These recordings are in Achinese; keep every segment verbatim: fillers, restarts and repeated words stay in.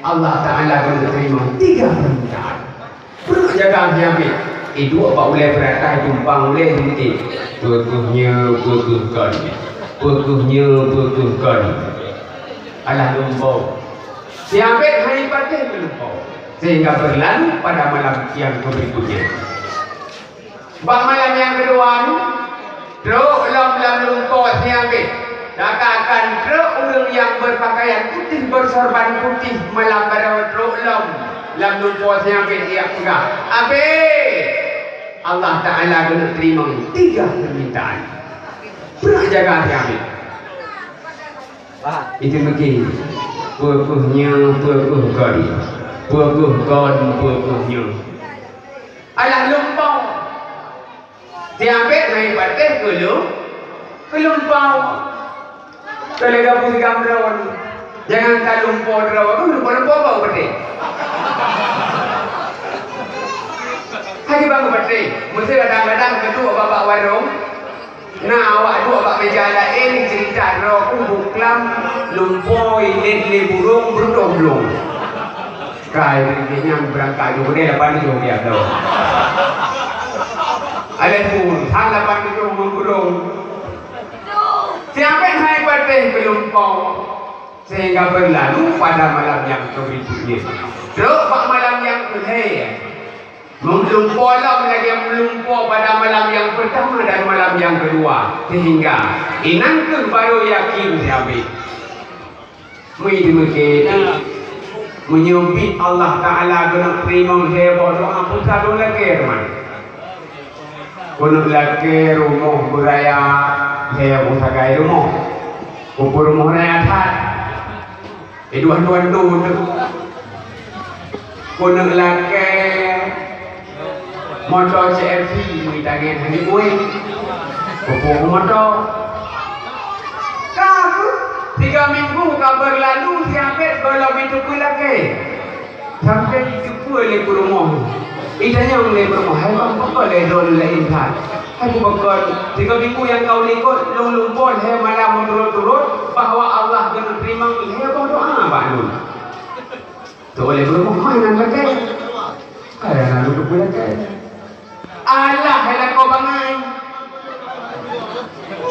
Allah Taala keuneuk teurimong tiga peumintaan. Peureuk jaga si Abid. Iduek bak ulèe peuratai tumpang ulèe di mité. Peue kheueh nyoe, peue kheueh kon. Peue kheueh nyoe, peue kheueh kon. Alah lumpoe. Si Abid hana patéh keu lumpoe. Sehingga berlalu pada malam yang berikutnya. Bak malam nyang keudua nyoe, trok lom lam lumpoe si Abid. Takkan trok ureueng nyang berpakaian putih, bersorban putih, malam baroe trok lom lam lumpoe si Abid, jak peugah, "Abid, Allah Taala keuneuk teurimong tiga peumintaan. Peureuk jaga si Abid." Itu mungkin. Peue kheueh nyoe, peue kheueh kon. Peue kheueh kon, peue kheueh nyoe. Alah lumpoe. Si Abid hana patéh keu lu-, keu lumpoe. Keu lheueh gabung sigoe droe. Jangankan lumpoe droe, lumpoe-lumpoe bak patéh. Hana bak patéh. Meusé kadang-kadang keuduek bak, bak warong. Na awak duek bak meja laén, cerita droe ku buklam, lumpoe, ilét lé burông, beurudôh blông. Kai, nyan beurangkat ju keudéh lapan tujoh biak bloe. Alah pun, han lapan tujoh meuburông. Si Abid hana patéh keu lumpoe, sehingga berlalu pada malam yang keberikutnya. Trok bak malam nyang keulhèe. Meulumpoe lom lagèe meulumpoe pada malam nyang peurtama dan malam nyang keudua, sehingga inan kheueh barô yakin si Abid. Meuidéh meuke, meunyoe bit Allah Taala keuneuk teurimong lhèe boh doa, peue sa lôn lakèe teuma. Keuneuk lakèe rumoh beuraya lhèe boh sagai rumoh. Keupeue rumoh raya that. Eh, dua-dua tu. Keuneuk lakèe moto C R V, mita ngen hana bui. Pupuk moto. Ka, tiga minggu ka berlalu, si Abid gohlom itu pun lakèe. Sampai jiteupeu lé peurumoh. Itanyong lé peurumoh, "Hai bang, pakon lé droeneuh laén that?" "Hai bukon, tiga minggu nyang ka u likot, lôn lumpoe lhèe malam meuturot-turot bahwa Allah geuteurimong lhèe boh doa bak lôn." Teuh lé peurumoh, "Mah nan lakèe?" "Hai, hana lôn teupeu lakèe." "Alah, hai lakoe bangai.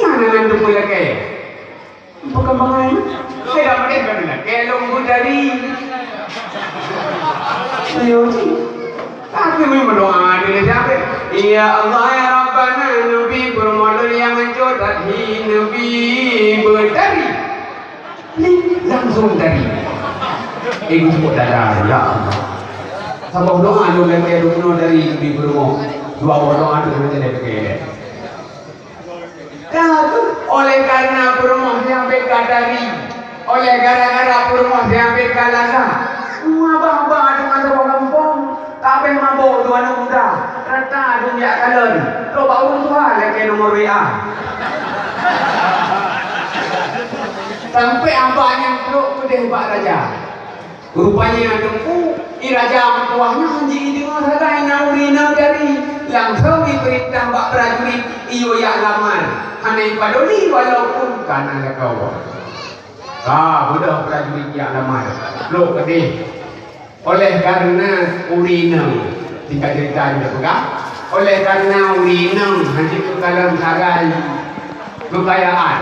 Nyan nan teupeu lakèe." Bukan bangai. Saya dah boleh kami nak kelong budari. Ayo, cik. Tapi memang berdoa dulu siapa? Ya Allah, ya Rabbana, Nabi bermulun yang mencot hati Nabi bertari. Langsung tari. Eh, gue sebut dada, ya Allah. Sabab doa dulu lagi doa dari Nabi berumur. Dua boh doa tu nanti dia pakai. Ka, oleh karena peurumoh nyang bèk ka dari, oleh gara-gara peurumoh nyang bèk ka lagak, meuabah-abah teuma saboh gampông, ka abéh mabök dua aneuk muda, rata dum jak kalon, trok bak ureueng tuha lakèe nomor W A. Sampai abah nyan trok keudeh bak raja. Rupanya teungku, i raja meutuwah nyoe hana jideungoe sagai na ureueng inong tadi. Langsong ipeurintah bak prajurit, iyue jak lamar. Hana ipadoli walaupun ka na lakoe. Ka beudôh prajurit jak lamar. Lhok keudeh. Oleh karena ureueng inong, singkat cerita jeuet peugah, oleh karena ureueng inong hana jikeukalon sagai keukayaan.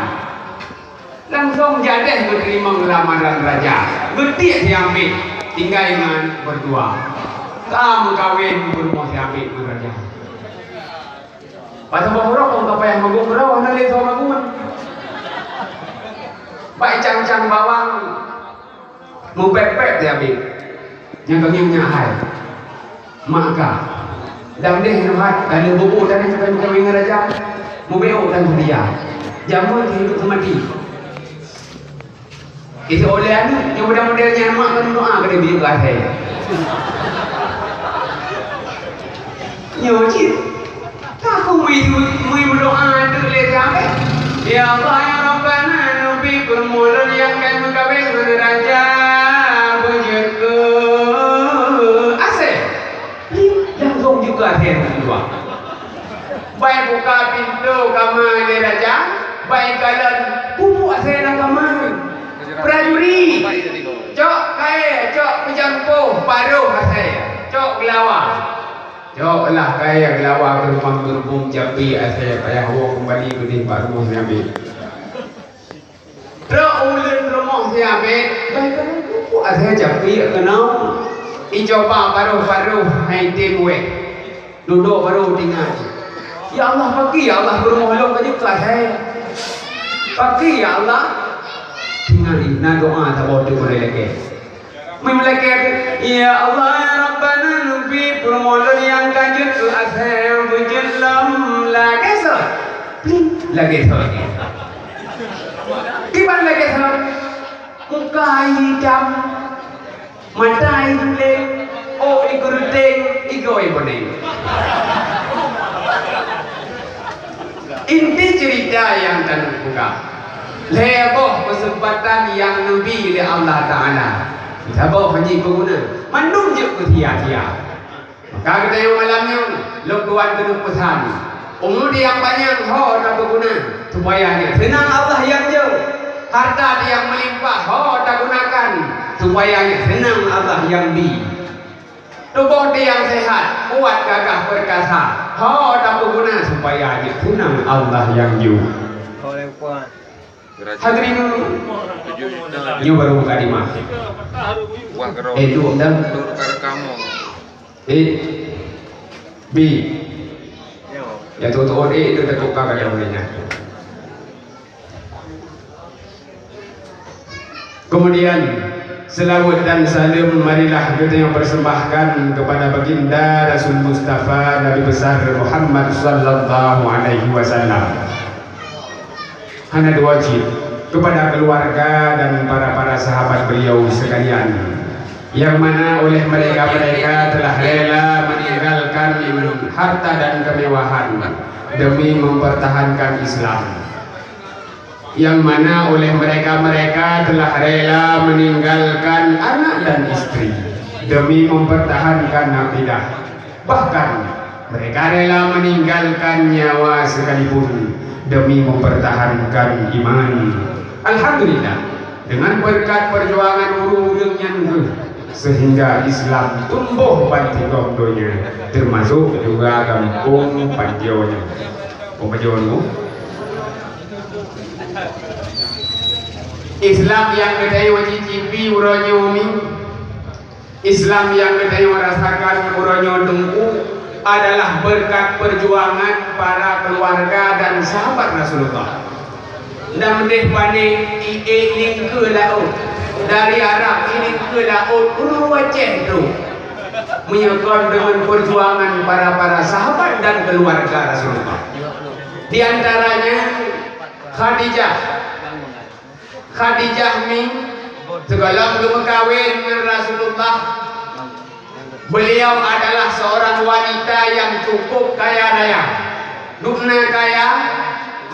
Langsong jadeh geuteurimong lamaran raja. Geutiek siambil, tinggai ngon berdua. Ka meukawen peurumoh siambil ngon raja. Pasai boh uroe ka payah magun uroe, hana lé soe magun. Bak cang-cang bawang, meupék-pék siambil. Nyang ka ngieng nyak hai. Maka, dam deh neuhat, ka lheueh bubu tadi sampai meukawen ngon raja, mubeuk dan mulia. Jameun hidup mati. Itu oleh aneuk, nyang muda-muda nyan mak kan doa keu dia biyeu keu asèe. Nyoe cit. Ka ku mui, mui meudoa teuk lé siapa? Ya Allah, ya Rabbana, nubi peureumoh lôn nyang ka meukawen ngon raja beujeuet keu asèe. Langsong juga asèe nyang keudua. Bai buka pintoe kama lé raja, bai kalon pupuk asèe lam kama. Prajurit, cok kaé, cok Cok geulawa. Cok lah kayèe geulawa geurubong-geurubong jambi asèe payah woe keumbali keudeh bak rumoh Nabi. Trok uleuen rumoh Nabi, bah ka pupuk asèe jambi keunoe. Icoba baroh-baroh hai tem wèh. Dudoe baroe tinggai. Ya Allah, pakri ya Allah, peurumoh lôn ka jeuet keu asèe. Pakri ya Allah. Tinggai na doa saboh teuk mulai lakèe. Mulai lakèe, "Ya Allah, ya Rabbana, neubi peurumoh lôn nyang ka jeuet keu asèe beujeuet lom lagèe sot." Pling, lagèe sot. Kiban lagèe sot. Muka hitam. Mata ié bulèe, ôk ié geureuteng, igoe ié boneng. Inti ceurita nyang taneuk peugah, lhèe boh keuseumpatan nyang neubi lé Allah Taala. Saboh hana jipeuguna, mandum jeuet keu sia-sia. Maka geutanyoe malam nyoe, lôn tuan keuneuk peusan, umu nyang panyang ho tapeuguna, supaya nyan seunang Allah nyang jok. Harta nyang meulimpah ho tagunakan, supaya nyan seunang Allah nyang bi. Tuboh nyang seuhat, kuat gagah peurkasa, ho tapeuguna, supaya nyan seunang Allah nyang jok. Hadirin, nyoe baru mukadimah. Wah, keroh. Eh, duduk dah. Duduk kat kamu. Eh, bi. Ya, tuan-tuan, eh, itu dah tukar kat dalam ni. Kemudian, selawat dan salam marilah kita yang persembahkan kepada Baginda Rasul Mustafa Nabi Besar Muhammad sallallahu alaihi wasallam. Hana dua cit kepada keluarga dan para-para sahabat beliau sekalian, yang mana oleh mereka-mereka telah rela meninggalkan harta dan kemewahan demi mempertahankan Islam, yang mana oleh mereka-mereka telah rela meninggalkan anak dan istri demi mempertahankan akidah. Bahkan, mereka rela meninggalkan nyawa sekalipun demi mempertahankan iman. Alhamdulillah, dengan berkat perjuangan ureueng-ureueng nyan kheueh, sehingga Islam tumbuh bansigom donya, termasuk juga gampông Panjoe nyoe. Gampông Panjoe nyoe. Islam nyang geutanyoe cicipi uroe nyoe mi, Islam nyang geutanyoe rasakan uroe nyoe teungku adalah beureukat peujuangan para keuluwarga dan sahabat Rasulullah. Dam deh pané i ék lingkeue laôt, dari Arab i lingkeue laôt uroe Aceh troh. Meunyoe kon deungon peujuangan para-para sahabat dan keuluwarga Rasulullah. Di antaranya Khadijah. Khadijah mi, sigohlom geumeukawen ngon Rasulullah, beliau adalah seorang wanita yang cukup kaya raya. Dubna kaya,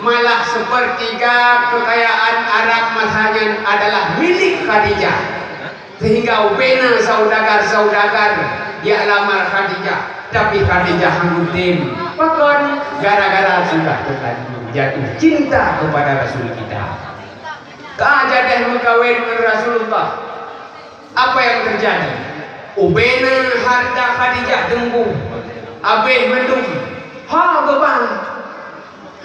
malah sepertiga kekayaan Arab masa nyan adalah milik Khadijah. Sehingga ubena saudagar-saudagar jak lamar Khadijah, tapi Khadijah hana tem. Pakon? Gara-gara sudah terlanjur jatuh cinta kepada Rasul kita. Ka jadeh meukawen ngon Rasulullah. Apa yang terjadi? Ubena harta Khadijah teungku, abéh mandum. Ha, geuban.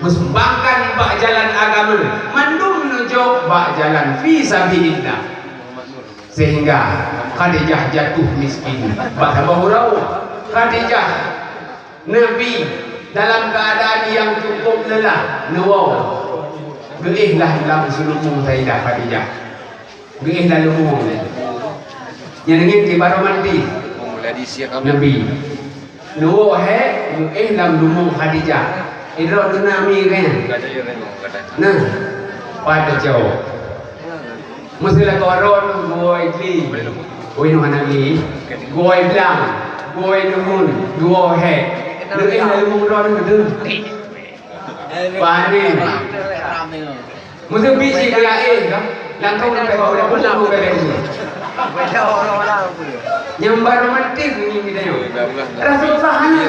Meusumbangkan bak jalan agama, mandum neujok bak jalan fi sabilillah. Sehingga Khadijah jatuh miskin. Bak saboh uroe, Khadijah Nabi dalam keadaan yang cukup lelah, neuwoe. Geuéh lah lam seuleumu Sayyidah Khadijah. Geuéh lam leumo nyan. Nyan ngieng kiban romantis. Nabi. Neuwoe hék, geuéh lam leumo Khadijah. Idroe tuna mi kan? Nah, pada jauh. Meusilakoe ron geuwoe jli. Ui, nuh aneuk jli. Geuwoe blang, geuwoe nuhun, geuwoe hék. Neuéh lam leumo droe nyoe teuh. Pané. Meuseubi si geulaén ka, langkong sampai bak udah puluh sampai bak udah. Nyang baru mati bunyi kita nyoe. Rasulullah hana.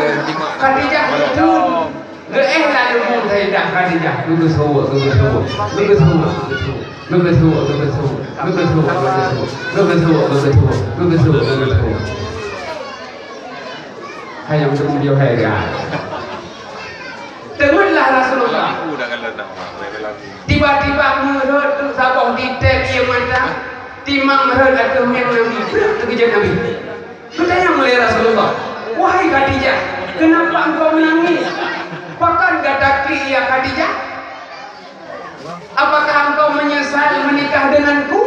Khadijah beutôi. Geuéh lalu mung Sayyidah Khadijah. Geugeuseuweuek, geugeuseuweuek. Geugeuseuweuek, geugeuseuweuek. Geugeuseuweuek, geugeuseuweuek. Geugeuseuweuek, geugeuseuweuek. Geugeuseuweuek, geugeuseuweuek. Geugeuseuweuek, geugeuseuweuek. Hai nyang teumeudioh hai dia. Teungeutlah Rasulullah. Tiba-tiba meurhot teuk saboh ditép ié mata, timang rhot ateueh mieng Nabi. Breuek teukeujot Nabi. Geutanyong lé Rasulullah, "Wahai Khadijah, kenapa engkau menangis? Pakon gata klik ya Khadijah? Apakah engkau menyesal menikah denganku?"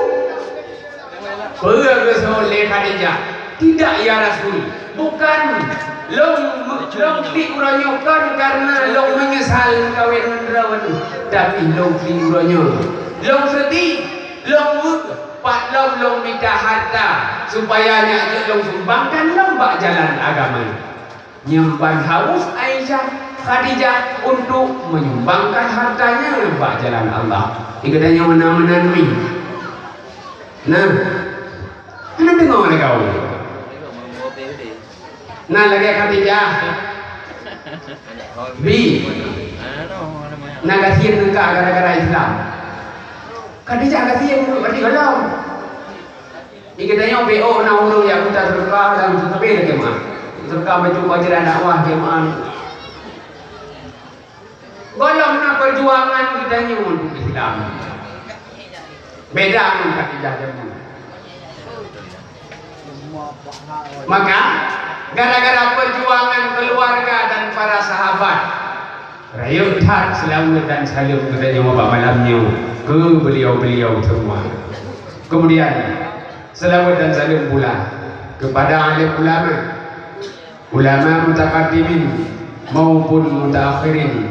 Peue geuseuôt lé Khadijah, "Tidak ya Rasul, bukan. Lôn, lôn klik uroe nyoe kon karena lôn menyesal meukawen ngon droeneuh, tapi lôn klik uroe nyoe. Lôn seudeh, lôn weueh, pat lom lôn mita harta supaya nyak jeuet lôn sumbangkan lom bak jalan agama." Nyan ban haus Aisyah, Khadijah untuk menyumbangkan hartanya bak jalan Allah. Di geutanyoe meunan-meunan mi. Nah, hana deungoe lé kawan. Nah, lagèe Khadijah. Bi. Nah, gasien teuka gara-gara Islam. Khadijah gasien, berarti golom. Di geutanyoe B O na ureueng nyang buta seudeukah dan teutabé lé jeumaah. Seudeukah baju pelajaran dakwah jeumaah. Golom na perjuangan geutanyoe untuk Islam. Beda ngon Khadijah jameun. Maka, gara-gara perjuangan keluarga dan para sahabat, rayeuk that seulaweuet dan saleuem geutanyoe bak malam nyoe keu beliau-beliau semua. Kemudian, seulaweuet dan saleuem pula kepada alim ulama, ulama mutakaddimin maupun mutaakhirin,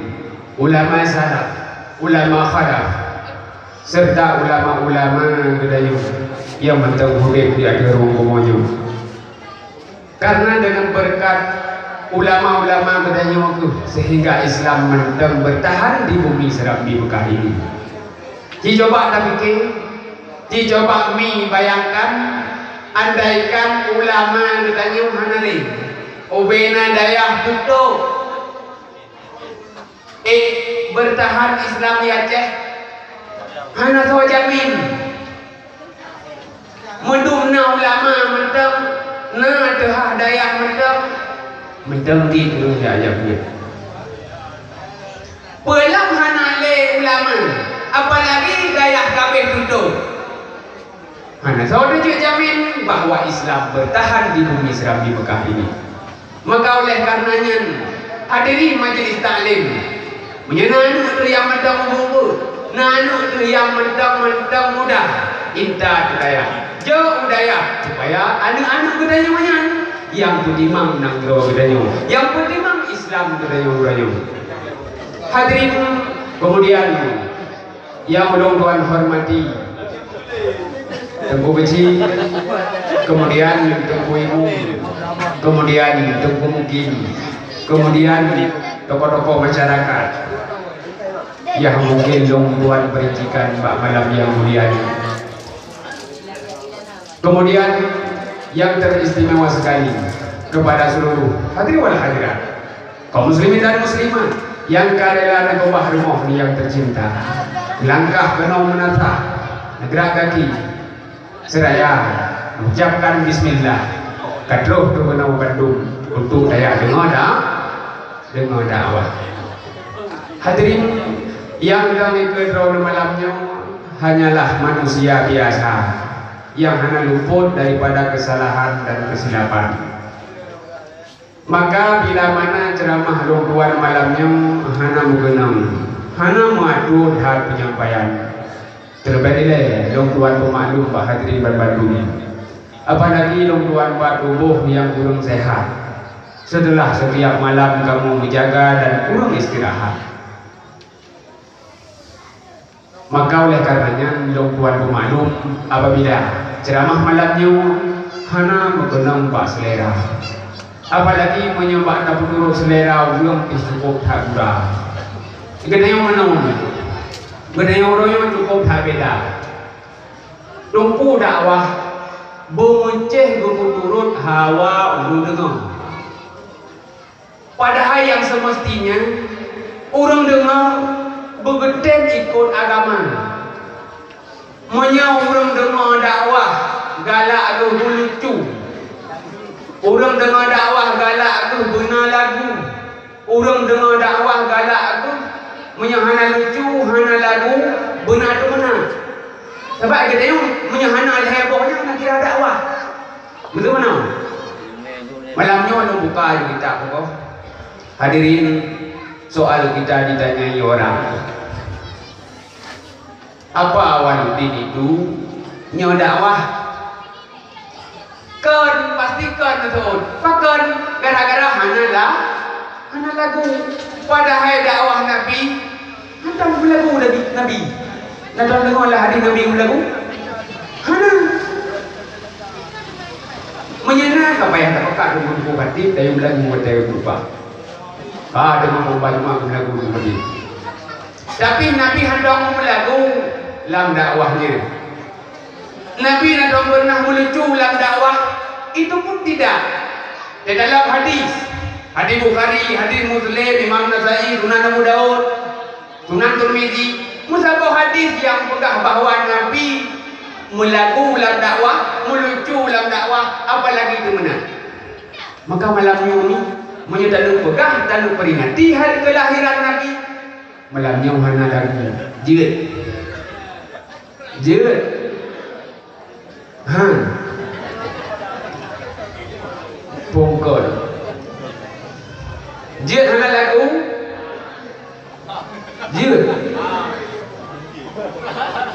ulama salaf, ulama khalaf, serta ulama-ulama geutanyoe nyang mantong udeb di ateueh rhueng bumoe nyoe. Karena dengan berkat ulama-ulama geutanyoe kheueh sehingga Islam mantong bertahan di bumi Serambi Mekah ini. Ci coba tapike, ci coba mi bayangkan, andaikan ulama geutanyoe hana lé, ubena dayah tutôp, eh, bertahan Islam di Aceh? Hana soe jamin. Meudum na ulama mantong, na teuhah dayah mantong, mantong di ureueng jak-jak buet. Peue lom hana lé ulama, apalagi dayah ka abéh tutôp. Hana soe teujeuet jamin bahwa Islam bertahan di bumi Serambi Mekah ini. Maka oleh karena nyan, hadirin majlis taklim, meunyoe na aneuk teuh nyang mantong ubeuet-ubeuet, na aneuk teuh nyang mantong-mantong muda, intat u dayah, jok u dayah, supaya aneuk-aneuk geutanyoe nyan nyang peutimang nanggroe geutanyoe, nyang peutimang Islam geutanyoe uroe nyoe. Hadirin, kemudian nyang ulôn tuan hormati, Teungku Keuchik, kemudian Teungku Imum, kemudian Teungku Mukim, kemudian tokoh-tokoh masyarakat nyang mungkin lôn tuan perhatikan bak malam nyang mulia nyoe. Kemudian, yang teristimewa sekali, kepada seluruh hadirin wal hadirat, kaum muslimin dan muslimat yang ka rela neukeubah rumoh nyang tercinta, langkah keunoe meunasah, neugrak gaki, seraya mengucapkan bismillah, ka troh keunoe bandum untuk tajak deungoe da-, deungoe dakwah. Hadirin, nyang lôn ikeu droeneuh malam nyoe hanyalah manusia biasa nyang hana luput daripada kesalahan dan kesilapan. Maka bila mana ceramah lôn tuan malam nyoe hana meukeunong, hana meuatur that penyampaian, terlebih dilée lôn tuan peumaklum bak hadirin banmandum. Apalagi lôn tuan bak tuboh nyang kureueng sehat. Setelah setiap malam kamoe meujaga dan kureueng istirahat. Maka oleh karena nyan, lôn tuan peumaklum apabila ceramah malam nyoe hana meukeunong bak selera. Apalagi meunyoe bak tapeuturot selera ureueng pih cukôp that gura. Geutanyoe meunoe, geutanyoe uroe nyoe cukôp that beda. Teungku dakwah beumeucéh geupeuturot hawa ureueng deungoe. Padahai nyang semestinya, ureueng deungoe beugeutem ikot agama. Meunyoe ureueng deungoe dakwah galak leuh bulucu, ureueng deungoe dakwah galak beuna lagu. Ureuëng deungoe dakwah galak kheueh, meunyoe hana lucu, hana lagu, beuna teumeunak. Sabab geutanyoe meunyoe hana lhée boh nyan, hana kira dakwah. Beutôi meunan? Malam nyoe lôn buka kitab bunoe. Hadirin, soal kita ditanyai orang. Apa Waluddin itu? Nyoe dakwah. Kon, pasti kon, beutôi. Pakon? Gara-gara hana la-, hana lagu. Padahai dakwah Nabi, hana meulagu Nabi, Nabi. Na deungoe lah hadis Nabi meulagu? Hana. Meunyoe na, ka payah tapeugah teungku-teungku batin, tayue meulagu, tayue beurubah. Ah, teuma peumbantu meulagu Nabi. Tapi Nabi hana meulagu lam dakwah jih. Nabi hana pernah meulucu lam dakwah, itu pun tidak. Di dalam hadis, hadis Bukhari, hadis Muslim, Imam Nasai, Sunan Abu Daud, Sunan Tirmizi, meusaboh hadis nyang peugah bahwa Nabi meulagu lam dakwah, meulucu lam dakwah, apalagi teumeunak. Maka malam nyoe ni, meunyoe taneuk peugah, taneuk peringati hari kelahiran Nabi, malam nyoe hana lagu. Jeuet. Jeuet. Ha. Pungkol. Jeuet hana lagu. Jeuet.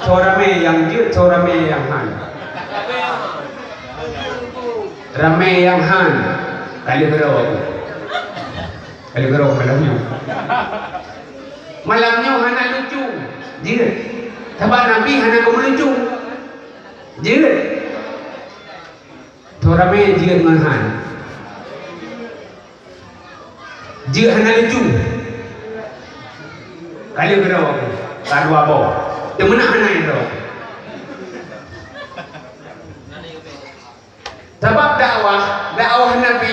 Soe ramé nyang jeuet, soe ramé nyang han. Ramé nyang han. Ka lheueh keudroe. Ka lheueh keudroe malam nyoe. Malam nyoe hana lucu. Jeuet. Sabab Nabi hana geumeulucu. Jeuet. Soe ramé jeuet ngon han. Jeuet hana lucu. Ka lheueh keudroe, ka dua boh. Teumeunak hana keudroe. Sabab dakwah, dakwah Nabi,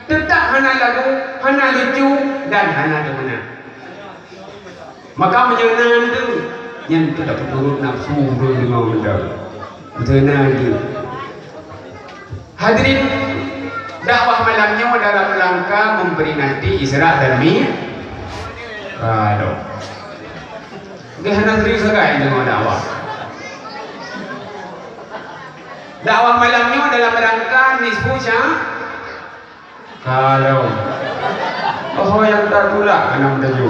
teutap hana lagu, hana lucu, dan hana teumeunak. Maka meunyoe na tu, nyan tu tapeuturot nafsu ureuëng deungoe mantong. Beutôi na tu. Hadirin, dakwah malam nyoe dalam rangka memperingati Isra dan Mi-, Mi'raj. Geuh hana serius sagai deungoe dakwah. Dakwah malam nyoe dalam rangka nisfu Sya-, Kalau. Oh, nyang tatulak keunan meuteuju.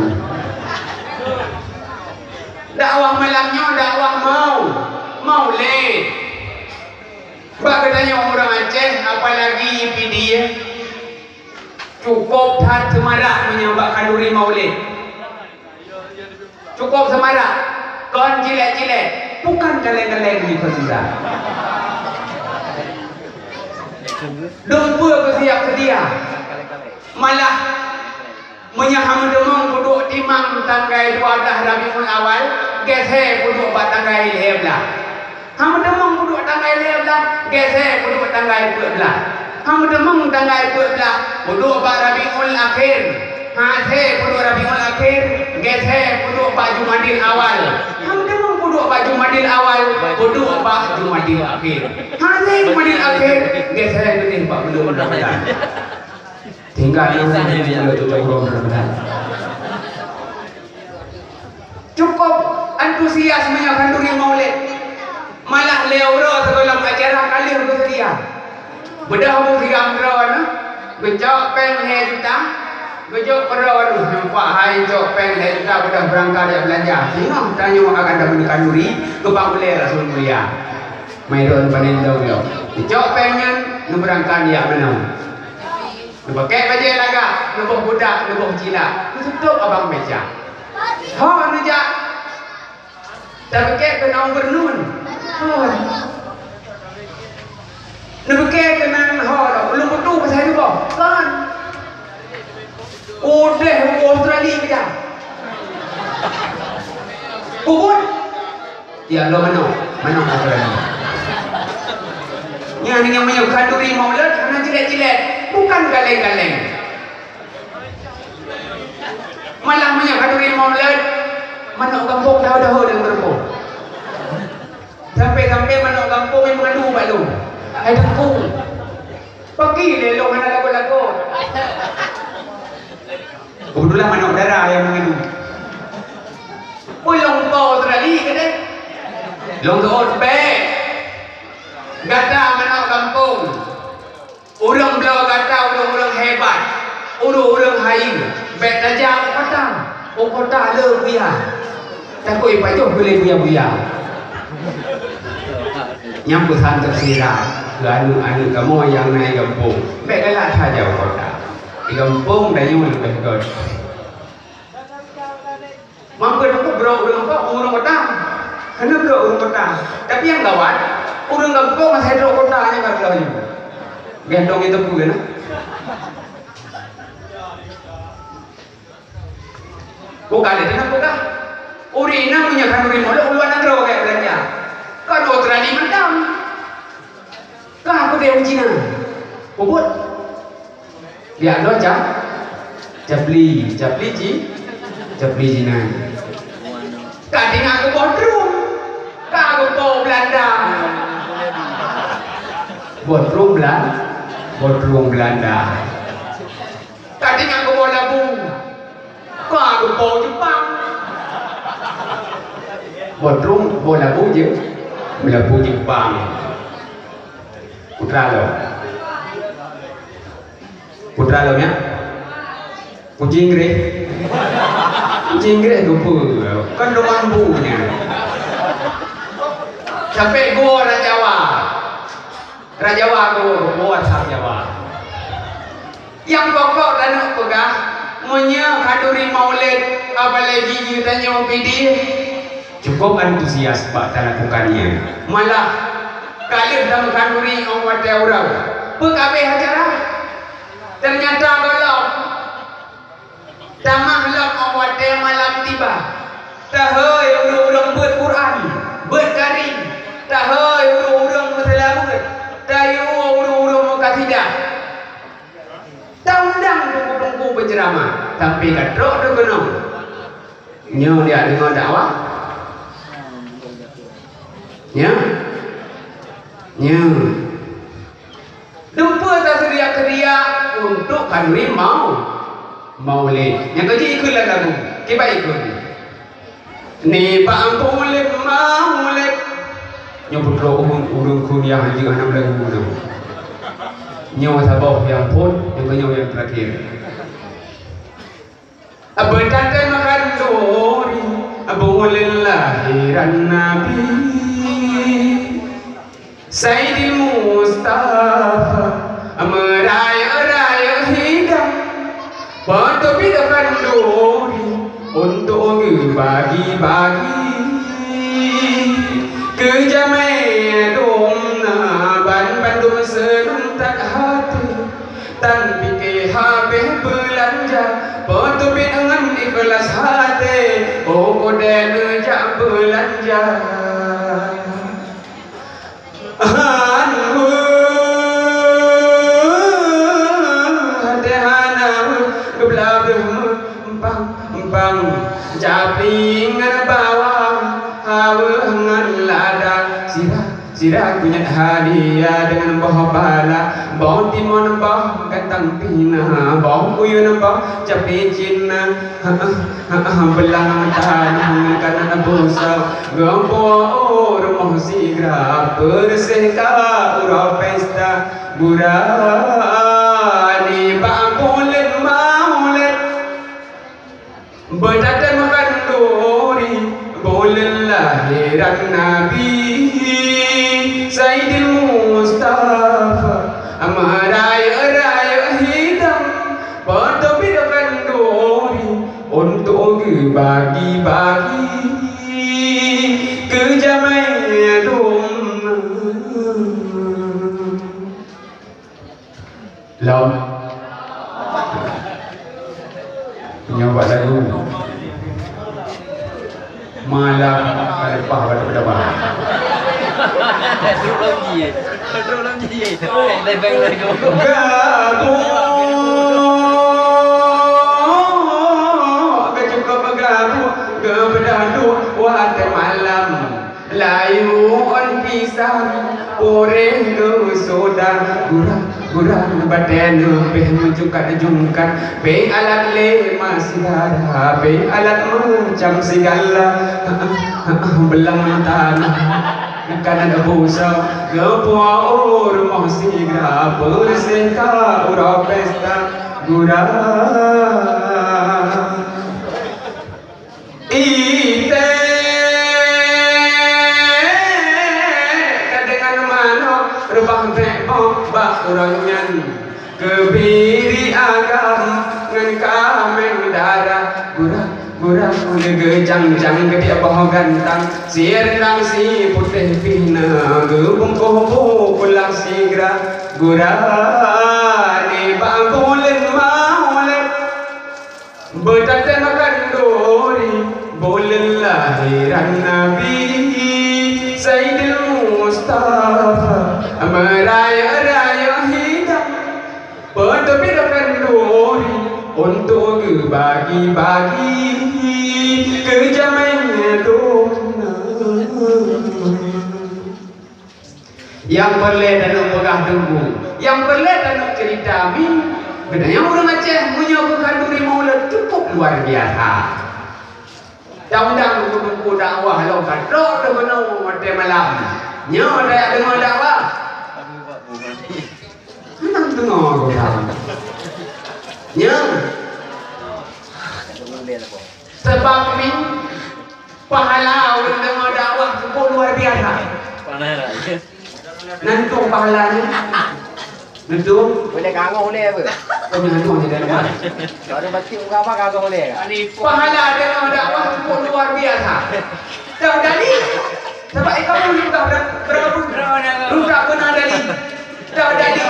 Dakwah malam nyoe dakwah mau-, maulid. Bak geutanyoe ureuëng Aceh, apalagi I P D, cukup that seumarak meunyoe bak khanduri maulid. Cukup seumarak, kon cilet-cilet, bukan kaleng-kaleng di Kota. Dumpeue beusiap seudia. Malah, meunyoe hana meuteumong peuduek timang tanggai dua blah Rabiul Awal, geuseue peuduek bak tanggai lhée blah. Hana meuteumong peuduek tanggai lhée blah, geuseue peuduek tanggai peuet blah. Hana meuteumong tanggai peuet blah, peuduek bak Rabiul Akhir. Hana seue peuduek Rabiul Akhir, geuseue peuduek bak Jumadil Awal. Hana meuteumong peuduek bak Jumadil Awal, peuduek bak Jumadil Akhir. Hana seue Jumadil Akhir, geuseue keudeh bak buleuen Ramadan. Tinggai nyoe, nyoe, nyoe, nyoe, nyoe, nyoe. Cukup antusias meunyoe khanduri maulid. Malah lhée uroe sigohlom acara ka lheueh beuseudia. Beudôh beusiram droeneuh, geucok péng lhée juta, geujok keudroe neuh, nampak hai cok péng lhée juta beudôh beurangkat jak beulanja. Singoh tanyoe akan tameuneuh khanduri, geupang ulée Rasul Mulia. Mai droeneuh panen dong nyoe. Geucok péng nyan, neubeurangkat jak meunoe. Neupakèk bajèe lagak, neuboh budak, neuboh cilak, neuseutôt abang meuja. Ho neujak, tapakèk keunan gubernur. Ho. Neupakèk keunan ho, ulôn kutu pasai neuboh. Kon. Udeh u Australia meuja. Bubut. Ya Allah, manok. Manok atoran. Nyan nyang meunyoe khanduri maulud hana jilet-jilet, bukan galeng-galeng. Malah meunyoe khanduri maulud, manok gampông daho-daho dan meureumpok. Sampai-sampai manok gampông nyang meungadu bak lôn. Hai Teungku. Pagi lé lôn hana lagot-lagot. Itulah manok dara nyang mengandung. Ui, lôn po Australia keudeh. Lôn seuôt bèk. Gata manok gampông. Ureueng bloe gata ureueng-ureueng hebat, ureueng-ureueng hai, bèk tajak u kota. U kota le buya. Takot ipajoh keu lé buya-buya. Nyan peusan teusira keu aneuk-aneuk kamoe nyang na i gampông. Bèk galak that jak u kota. Di gampông tanyoe leubeh göt. Mangkeuneuk brok ureueng kota, ureueng kota. Keuneuk brok ureueng kota. Tapi nyang gawat, ureueng gampông asai trok kota nyan ka troh nyoe. Geuh dong itu pun na. Bukan itu nak peugah. Ureueng inong meunyoe khanuri mulod u luwa nanggroe gét beulanja. Ka dua teurali mantong. Ka aku deh uji na. Peubuet. Liak dua cap. Capli, capli ji. Capli jinan. Ka tinggai keu boh drum. Ka geupo Belanda. Boh drum Belan-, boh drum Belanda. Ka tinggai keu boh labu. Ka geupo Jepang. Boh drum, boh labu je. Labu Jepang. Putra lo. Putra lôn nyan. Kucing Inggréh. Kucing Inggréh geupeue? Kan dong ambu nyan. Sampai gua orang Jawa. Orang Jawa tu, gua orang Jawa. Nyang pokok taneuk peugah, meunyoe khanuri Maulid, apalagi geutanyoe Pidie, cukup antusias bak talakukan nyan. Malah, ka lheueh tameukanuri 'oh watèe uroe, peukabeh acara. Teunyata gohlom tamah lom 'oh watèe malam tiba. Tahôi ureueng-ureueng beuet Quran, beuet Karim. Tahôi ureueng-ureueng meuseulaweuet. Tayue ureueng-ureueng meukasidah. Taundang teungku-teungku peuceuramah, tapi ka trok teuh keunoe. Nyoe jak deungoe dakwah? Nyoe? Nyoe. Dumpeue taseuriak-seuriak untuk khanuri mau-, Maulid. Nyang ka jikheun lam lagu, kiban ikheun. Nibak Maulid, Maulid. Nyoe peutrok ureueng, ureueng kheun nyang hanjeuet hana meulagu nyoe. Nyoe saboh nyang phôn, nyang keunyoe nyang teurakhir. Beutateueng khanduri buleuen lahiran Nabi. Saidil Mustafa meurayeuk-rayeuk hidang, peuteubiet khanduri untuk geubagi-bagi. Keu jamé dum na banmandum seunang that até, tan pike habéh beulanja, peuteubiet ngon ikhlaih até, oh, udeb neujak beulanja. Han weueh, até hana weueh, geublah beuh meumpang-mpang, japli ngon bawang, haweueh ngon lada, sira, sira kunyat hadiah deungon boh bala, boh timon, boh gantang pina, boh kuyun, boh capi cina. Beulang tanah meukanan busa, geumpok u rumoh sigra, peureuseh ka uroe pesta, gura nibak buleuen Maulid. Beutateueng khanduri buleuen lahiran Nabi, Saidil Mustafa, meurayeuk-rayeuk hidang, peuteubiet khanduri untuk geubagi-bagi keu jamé dum na. Lom. Nyoe bak lagu. Malam ka leupah bak teuma. Trok lom jih. Trok lom jih. Lebeng lagu. Gabuk, geucukôp gabuk, geupeudah duek watèe malam. Layuan pisang, puréh geusoda, gura. Kurang batée neubeh meucukat-jungkat, péng alat lé masigara, péng alat macam sigala, beulang tanah, kanan busa, geupuwoe u rumoh sigra, beureuséh ka uroe pesta, gura. Iték ka deungon manok, reubah bék boh bak uroe nyan. Keubiri agam ngon kaméng dara, gura, gura, geucang-cang keubiet boh gantang, sirendang si putéh pih na, geubungkôh bu pulang sigra, gura, nibak buleuen Maulid. Beutateumakan duri buleuen lahiran Nabi Saidil Mustafa, meurayeuk-rayeuk hidang, peuteubiet akan duri untuk geubagi-bagi keu jamé dum na. Nyang peureulée taneuk peugah teungku, nyang peureulée taneuk ceurita mi, geutanyoe ureuëng Aceh meunyoe keu khanduri Maulid cukup luar biasa. Taundang teungku-teungku dakwah lom ka trok teuh keunoe watée malam. Nyoe tajak deungoe dakwah. Hana deungoe gobnyan. Nyoe. Sabab mi Pahala ureuëng deungoe dakwah cukup luar biasa. Pahala. Nanti pahala ni. Nanti. Boleh kanggoh boleh apa? Kami hantu ni dalam mana? Kalau ada batik muka apa kanggoh boleh? Pahala deungoe dakwah cukup luar biasa. Dah jadi. Sebab ikam pun sudah ber-, berapa? Sudah pernah jadi. Dah jadi.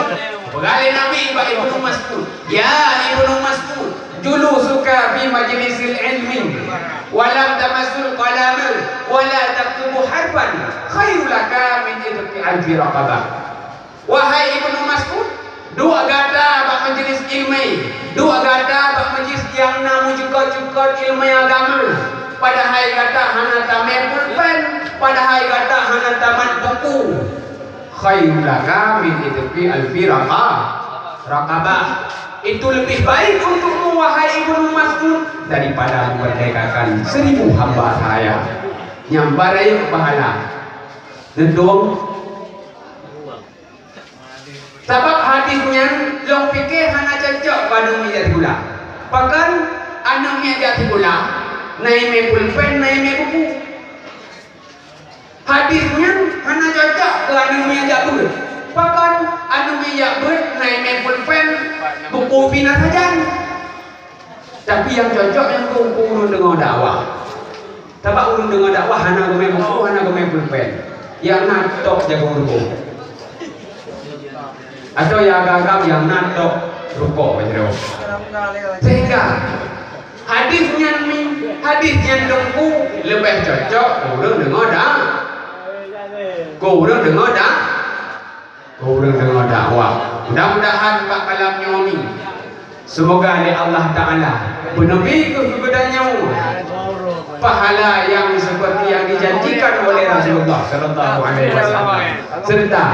Peugah lé Nabi bak Ibnu Mas'ud, "Ya Ibnu Mas'ud, julusuka fi majlisil ilmi, wa lam tamassul qalama, wa la taktubu harfan, khairul laka min itqi alfi raqabah." Wahai Ibnu Mas'ud, duek gata bak majlis ilmi, duek gata bak majlis nyang na meucukot-cukot ilmi agama, padahai gata hana tamé pulpen, padahai gata hana tamat buku. Khairul laka min itqi alfi raqa-, raqabah. Itu lebih baik untukmu, wahai Ibnu Mas'ud, daripada memerdekakan seribu hamba sahaya. Nyang barayek pahala. Neutong. Sabab hadis nyan lôn pike hana cocok bak aneuk miet sikula. Pakon aneuk miet jak sikula, na imé pulpen, na imé buku. Hadis nyan hana cocok keu aneuk miet jak beuet. Pakon aneuk miet jak beuet na imé pulpen, buku pih na sajan. Tapi nyang cocok nyan keu ureuëng deungoe dakwah. Sabab ureuëng deungoe dakwah hana geumé buku, hana geumé pulpen. Nyang na tok jagong rukok. Atau nyang agam-agam nyang na tok rukok bak sidroe. Sehingga hadis nyan mi, hadis nyan teungku leubeh cocok keu ureuëng deungoe da-, keu ureuëng deungoe da-, keu ureuëng deungoe dakwah. Mudah-mudahan bak malam nyoe mi, seumoga lé Allah Taala beuneubri keu geutanyoe pahala nyang seperti yang dijanjikan oleh Rasulullah sallallahu alaihi wasallam, serta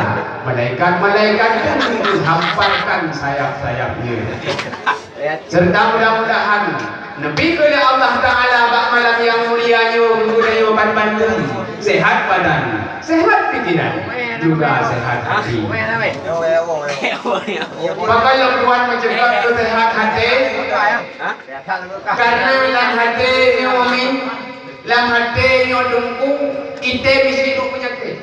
malaikat-malaikat pun menghamparkan sayap-sayapnya. Serta mudah-mudahan neubri keu lé Allah Taala bak malam nyang mulia nyoe geutanyoe banmandum sehat badan, sehat pikiran, juga sehat hati. Pakon lôn buet meucakap keu sehat hati? Karena lam hati nyoe mi, lam hati nyoe teungku, item isi duek peunyakét.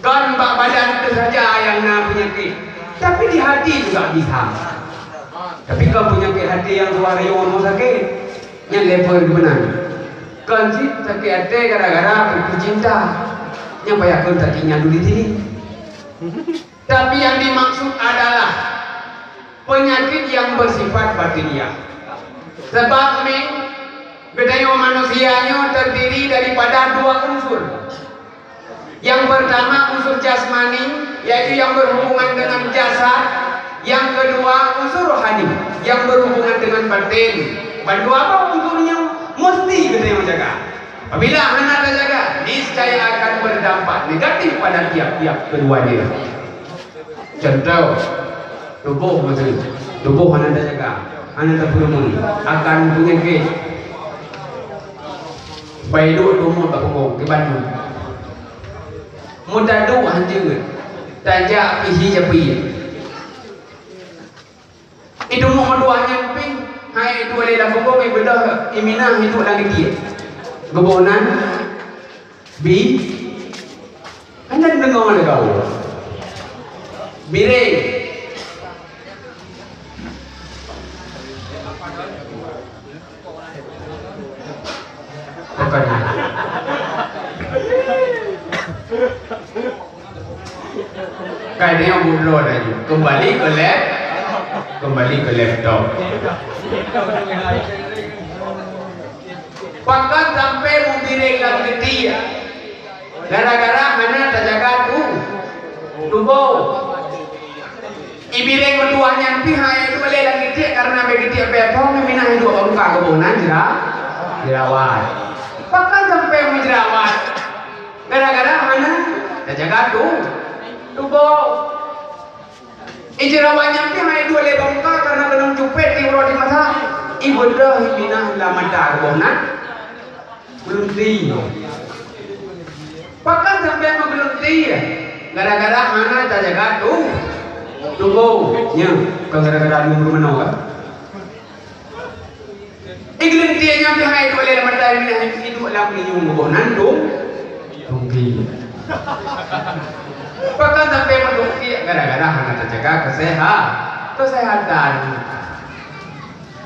Kon bak badan teuh saja nyang na peunyakét, tapi di hati juga bisa. Tapi kon peunyakét hati nyang tuha rayeuk rumoh sakét, nyan level meunan. Kon cit sakét até gara-gara buku cinta, nyang payah kon sakét nyan dulu sini. Tapi yang dimaksud adalah penyakit yang bersifat batiniah. Sebab mi, geutanyoe manusia nyoe terdiri daripada dua unsur. Yang pertama unsur jasmani, yaitu yang berhubungan dengan jasad. Yang kedua unsur rohani, yang berhubungan dengan batin. Bandua apa unsurnya mesti geutanyoe jaga. Apabila hana tajaga, niscaya akan berdampak negatif pada tiap-tiap keduanya. Contoh, tuboh meuseue, tuboh hana tajaga, hana tapeureumeun, akan peunyakét. Pai duek tumot bak punggung, kiban nyoe. Meutaduek hanjeuet, tajak pih hi japie. Iduek meutuah nyan pih, hai iduek lé lam bungkôh, ibeudôh, iminah iduek lam geutiek. Geuboh nan, bi, hana deungoe lé kamoe. Bireng. Bukan. Kan dia bulo laju. Kembali ke lap-, kembali ke laptop. Pakon sampai mubireng lam geutiek? Gara-gara hana tajaga tu-, tuboh. Ibireng meutuah nyan pih hai duek lé lam geutiek, karena bak geutiek bak phon, minah iduek bak muka geuboh nan jera-, jerawat. Pakon sampai meujerawat? Gara-gara hana tajaga tu-, tuboh. Ijerawat nyan pih hai duek lé bak muka, karena keunong cupet di uroe di masa. Ibeudôh iminah lam mata geuboh nan. Geulunti. Pakon sampai meugeulunti? Gara-gara hana tajaga tu-, tuboh. Nyan, kon gara-gara lôn meunong kan? Igeulunti nyan pih hai duek lé lam mata, iduek lam linyueng geuboh nan tu-, tungki. Pakon sampai meutungki? Gara-gara hana tajaga keseha-, kesehatan.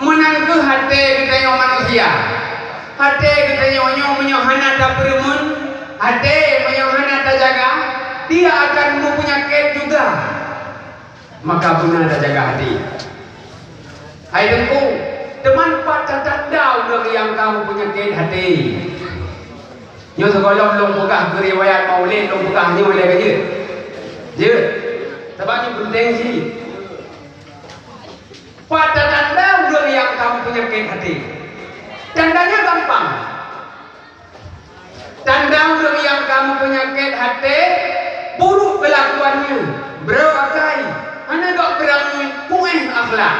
Meunan kheueh até geutanyoe manusia. Até geutanyoe nyoe meunyoe hana tapeureumeun, até meunyoe hana tajaga, dia akan meupeunyakét juga. Maka beuna tajaga até. Hai Teungku, teuma pat tatanda ureuëng nyang ka meupeunyakét até. Nyoe sigohlom lôn peugah keu riwayat maulid, lôn peugah nyoe lé ka jeuet. Jeuet. Sabab nyoe peunteng cit. Pat tatanda ureuëng nyang ka meupeunyakét até? Tandanya gampang. Tanda ureuëng nyang ka meupeunyakét até, buruk keulakuan nyan, brok akai, hana gok beurani, puéh akhlak.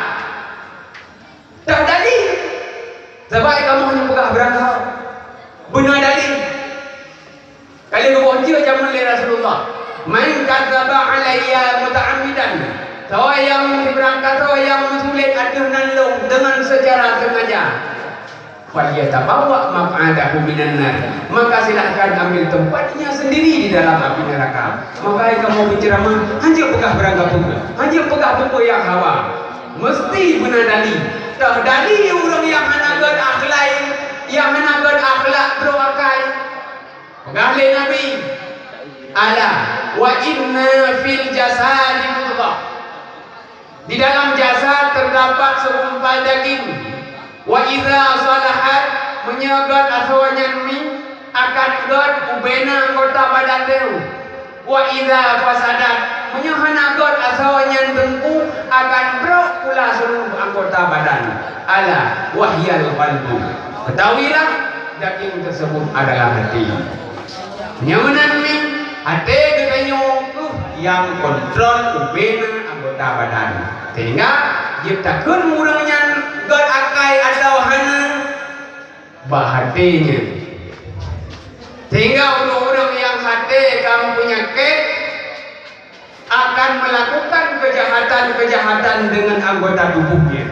Teuh dalil. Sabab kamoe hana peugah beurangkaho. Beuna dalil. Ka lheueh geuboh jeuet jameun lé Rasulullah, "Man kadzdzaba 'alayya muta'ammidan," soe nyang sibeurangkasoe nyang meusulet ateueh nan lôn deungon seucara sengaja, "falyatabawwa' maq'adahu minan nar," maka silahkan ambil tempatnya sendiri di dalam api neraka. Maka hai kamoe peuceramah, hanjeuet peugah beurangkapeue, hanjeuet peugah peue-peue nyang hawa. Meusti beuna dalil. Teuh dalil ureuëng nyang hana gét akhlak, nyang hana gét akhlak brok akai. Peugah lé Nabi, "Ala wa inna fil jasadi mudghah." Di dalam jasad terdapat segumpal daging. "Wa idza salahat," meunyoe gét asoe nyan mi, "akan gét ubena anggota badan teuh. Wa idza fasadat," meunyoe hana gét asoe nyan Teungku, "akan brok pula seluruh anggota badan. Ala wa hiyal qalbu." Ketahuilah, daging tersebut adalah hati. Nyoe meunan mi, até geutanyoe kheueh nyang kontrol ubena anggota badan. Sehingga jeuet takheun ureuëng nyan gét akai atawa hana, bak até nyan. Sehingga ureuëng-ureuëng nyang até ka meupeunyakét akan melakukan kejahatan-kejahatan dengan anggota tubuhnya.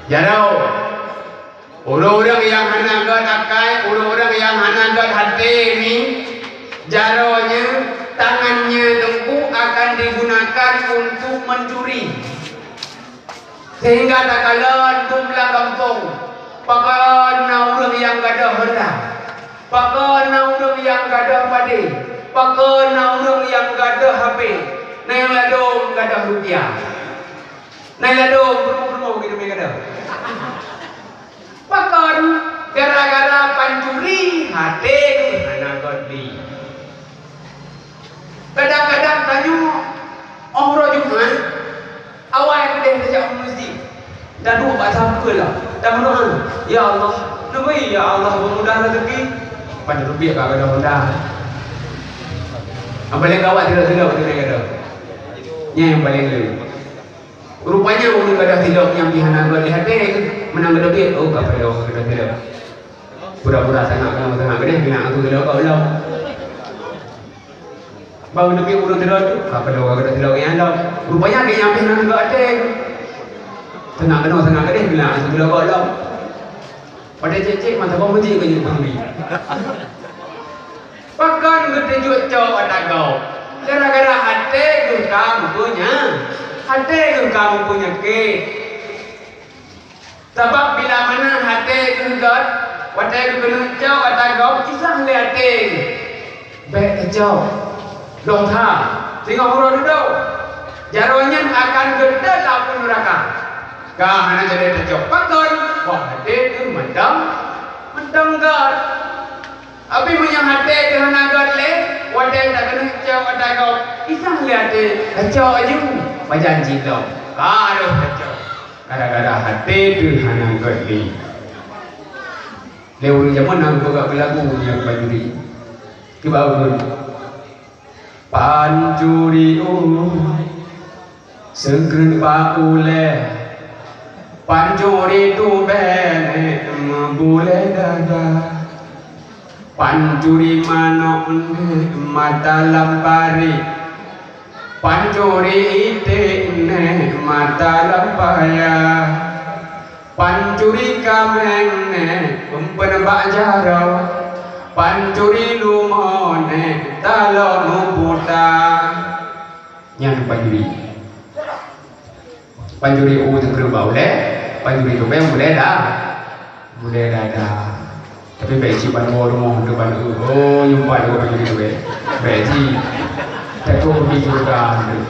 Jaroe, ureuëng-ureuëng nyang hana gét akai, ureuëng-ureuëng nyang hana gét até ni, jaroe nyan, tangan nyan Teungku akan digunakan untuk mencuri. Sehingga takalon dum lam gampông, pakon na ureuëng nyang gadôh honda, pakon na ureuëng nyang gadôh padé, pakon na ureuëng nyang gadôh H P, na nyang ladôm gadôh rupiah. Na ladôm peurumoh-peurumoh gitu meugadôh. Pakon? Gara-gara pancuri até hana gét lé. Kadang-kadang tanyoe, óh uroe Jumat, awai keudeh tajak u meuseujid, taduek bak sapeue lah, tameudoá, "Ya Allah, neubri ya Allah peumudah raseuki." Pan reubiet ka gadôh mudah. Apalagi awak tidak-tidak beutôi gadôh. Nyan nyang paleng le. Rupanya ureueng gadôh tilok nyang pih hana göt lé até, meunan gadôh biet, oh, ka padôh gadôh tilok. Pura-pura sangat keunoe sangat keudeh, bilang aku gadôh göt lom. Bak gadôh biet ureueng tilok tu, ka padôh gadôh tilok nyang lom. Rupanya até nyang pih hana göt até. Sangat keunoe sangat keudeh, bilang aku gadôh göt lom. Pada cék-cék mata kau meuji keu jeuet peunduli. Pakon geuteujok cok ata gob? Gara-gara até geuh ka meupunya-, até geuh ka meupunyakét. Sabab bila mana até geuh göt, watée geukeuneuk cok ata gob, kisah lé até. Bék tacok. Lôn that, singoh uroe dudoe. Jaroe nyan akan geutet lam apui neuraka. Ka hana jadi tacok. Pakon? Wah, até teuh mantong, mantong göt. Tapi meunyoe até teuh hana göt lé, watée takeuneuk cok ata gob, kisah lé até, tacok aju, pajan jih lom. Ka rôh tacok. Gara-gara até teuh hana göt lé. Lé ureueng jameun na geupeugah lagu nyang pancuri. Kiban ureueng. Pancuri u, seukreun bak ulée. Pancuri tubée, meubulée dada. Pancuri manok, mata lam parit. Pancuri iték, mata lam paya. Pancuri kaméng nèh, peumpeuen bak jaroe. Pancuri lumoe nèh, taloe meuputa. Nyan pancuri. Pancuri u teukreueh bak ulée, pancuri tubée bulée da-, bulée dada. Tapi bék cit ban woe rumoh teuh ban eu, oh, nyumpat lôn bak jih teuh, bék. Bék cit. Takot beubi syeuruga teuh.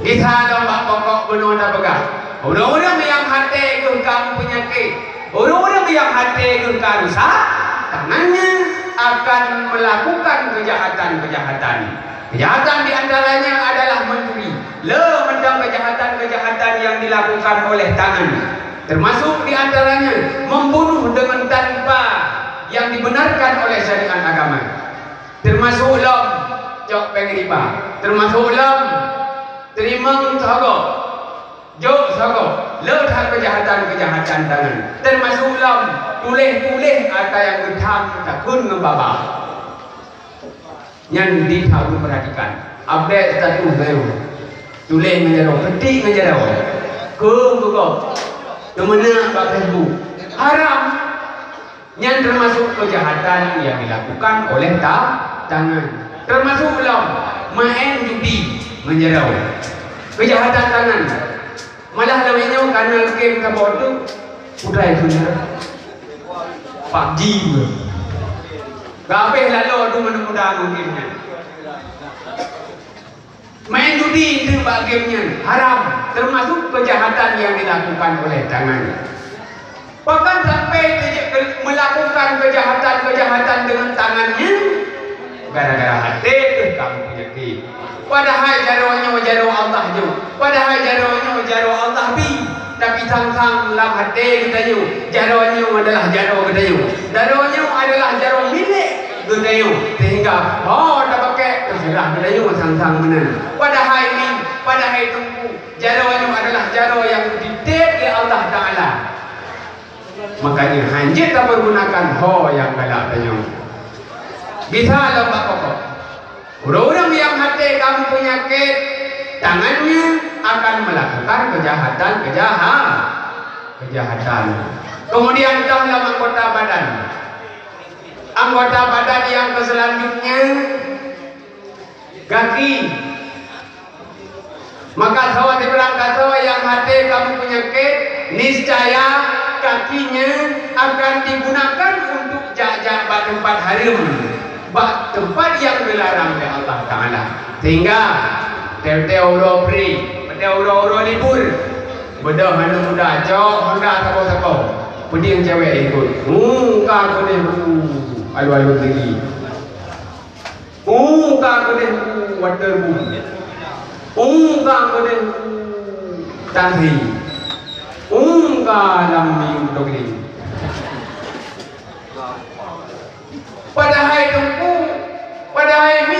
Gisa lom bak pokok bunoe tapeugah, ureueng-ureueng nyang até geuh ka meupeunyakét, ureueng-ureueng nyang até geuh ka rusak, tangannya akan melakukan kejahatan-kejahatan. Kejahatan di antaranya adalah mencuri. Le mantong kejahatan-kejahatan yang dilakukan oleh tangan. Termasuk di antaranya membunuh dengan tanpa yang dibenarkan oleh syariat agama. Termasuk lom cok péng riba. Termasuk lom teurimong sogoe, jok sogoe. Le that kejahatan-kejahatan tangan. Termasuk lom tuléh-tuléh ata nyang geutham takheun ngon babah. Nyan di that peurhatikan. Update status baru. Tuléh ngon jaroe, keutik ngon jaroe. Keu geugob. Teumeunak bak Facebook. Haram. Nyan termasuk kejahatan yang dilakukan oleh ta-, tangan. Termasuk lom maén judi ngon jaroe. Kejahatan tangan. Malah lawét nyoe kanal game saboh tu, udai tu nya. PUBG tu. Gabeh lalo tu mana muda ngon game nyan. Main judi tu bak game nyan haram, termasuk kejahatan yang dilakukan oleh tangan. Bahkan sampai ke-, ke-, melakukan kejahatan-kejahatan dengan tangannya, gara-gara até teuh ka meupeunyakét. Padahai jaroe nyoe jaroe Allah nyoe. Padahai jaroe nyoe jaroe Allah bi. Tapi sang-sang lam até geutanyoe, jaroe nyoe adalah jaroe geutanyoe. Jaroe nyoe adalah jaroe milék geutanyoe. Sehingga ho tapakék teuseurah geutanyoe sang-sang meunan. Padahai ni, padahai teungku, jaroe nyoe adalah jaroe nyang geutitép lé Allah Taala. Makanya, hanjeuet tapeurgunakan ho nyang galak tanyoe. Bisa lom bak pokok. Ureueng-ureueng nyang até ka meupeunyakét, tangannya akan melakukan kejahatan-kejaha-, kejahatan. Kemudian toh lam anggota badan. Anggota badan yang keselanjutnya, gaki. Maka soe sibarang gasoe nyang até ka meupeunyakét, niscaya kakinya akan digunakan untuk jak-jak bak teumpat hareuem, bak teumpat nyang geularang lé Allah Taala. Sehingga tiep-tiep uroe free, tiep-tiep uroe-uroe libur, beudôh aneuk muda cok Honda sapo-sapo, peudeueng cewek ikot. Hu, ka keudeh, hu, alon-alon tinggi. Ungka keudeh u waterboom. Ungka keudeh u tangki. Ungka lam miyueb toilet. Padahai teungku, padahai mi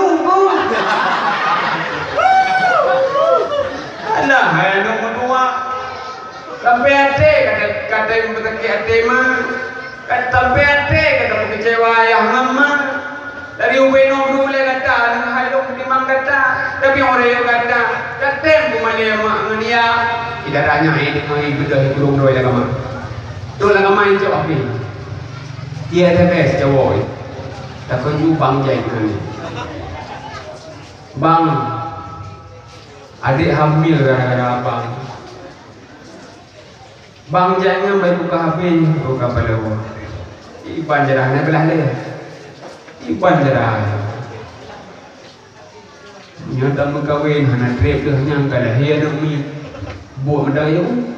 lôn, Beuh. Alah, hai aneuk meutuah. Sampai até kata, kata meuteukik até ma. Kata sampai até kata meukeucewa ayah ngon ma. Dari ubé nyoe dulu lé gata, deungon hai lôn meutimang gata. Tapi óh rayeuk gata, ka tem peumalée mak ngon yah. Di daerah nyan, eh, deungon beudôh gurông droe lam kama. Trok lam kama, cok api. Dia ada bes cowok. Takon ju bang jai ngon. Bang, adék hamil gara-gara abang. Bang jak nyan bai buka H P, buka paloe. Iban jarah na beulah lé. Iban jarah. Nyoe tameukawen hana treb deuh nyang ka lahé aneuk miet. Buet meudayong.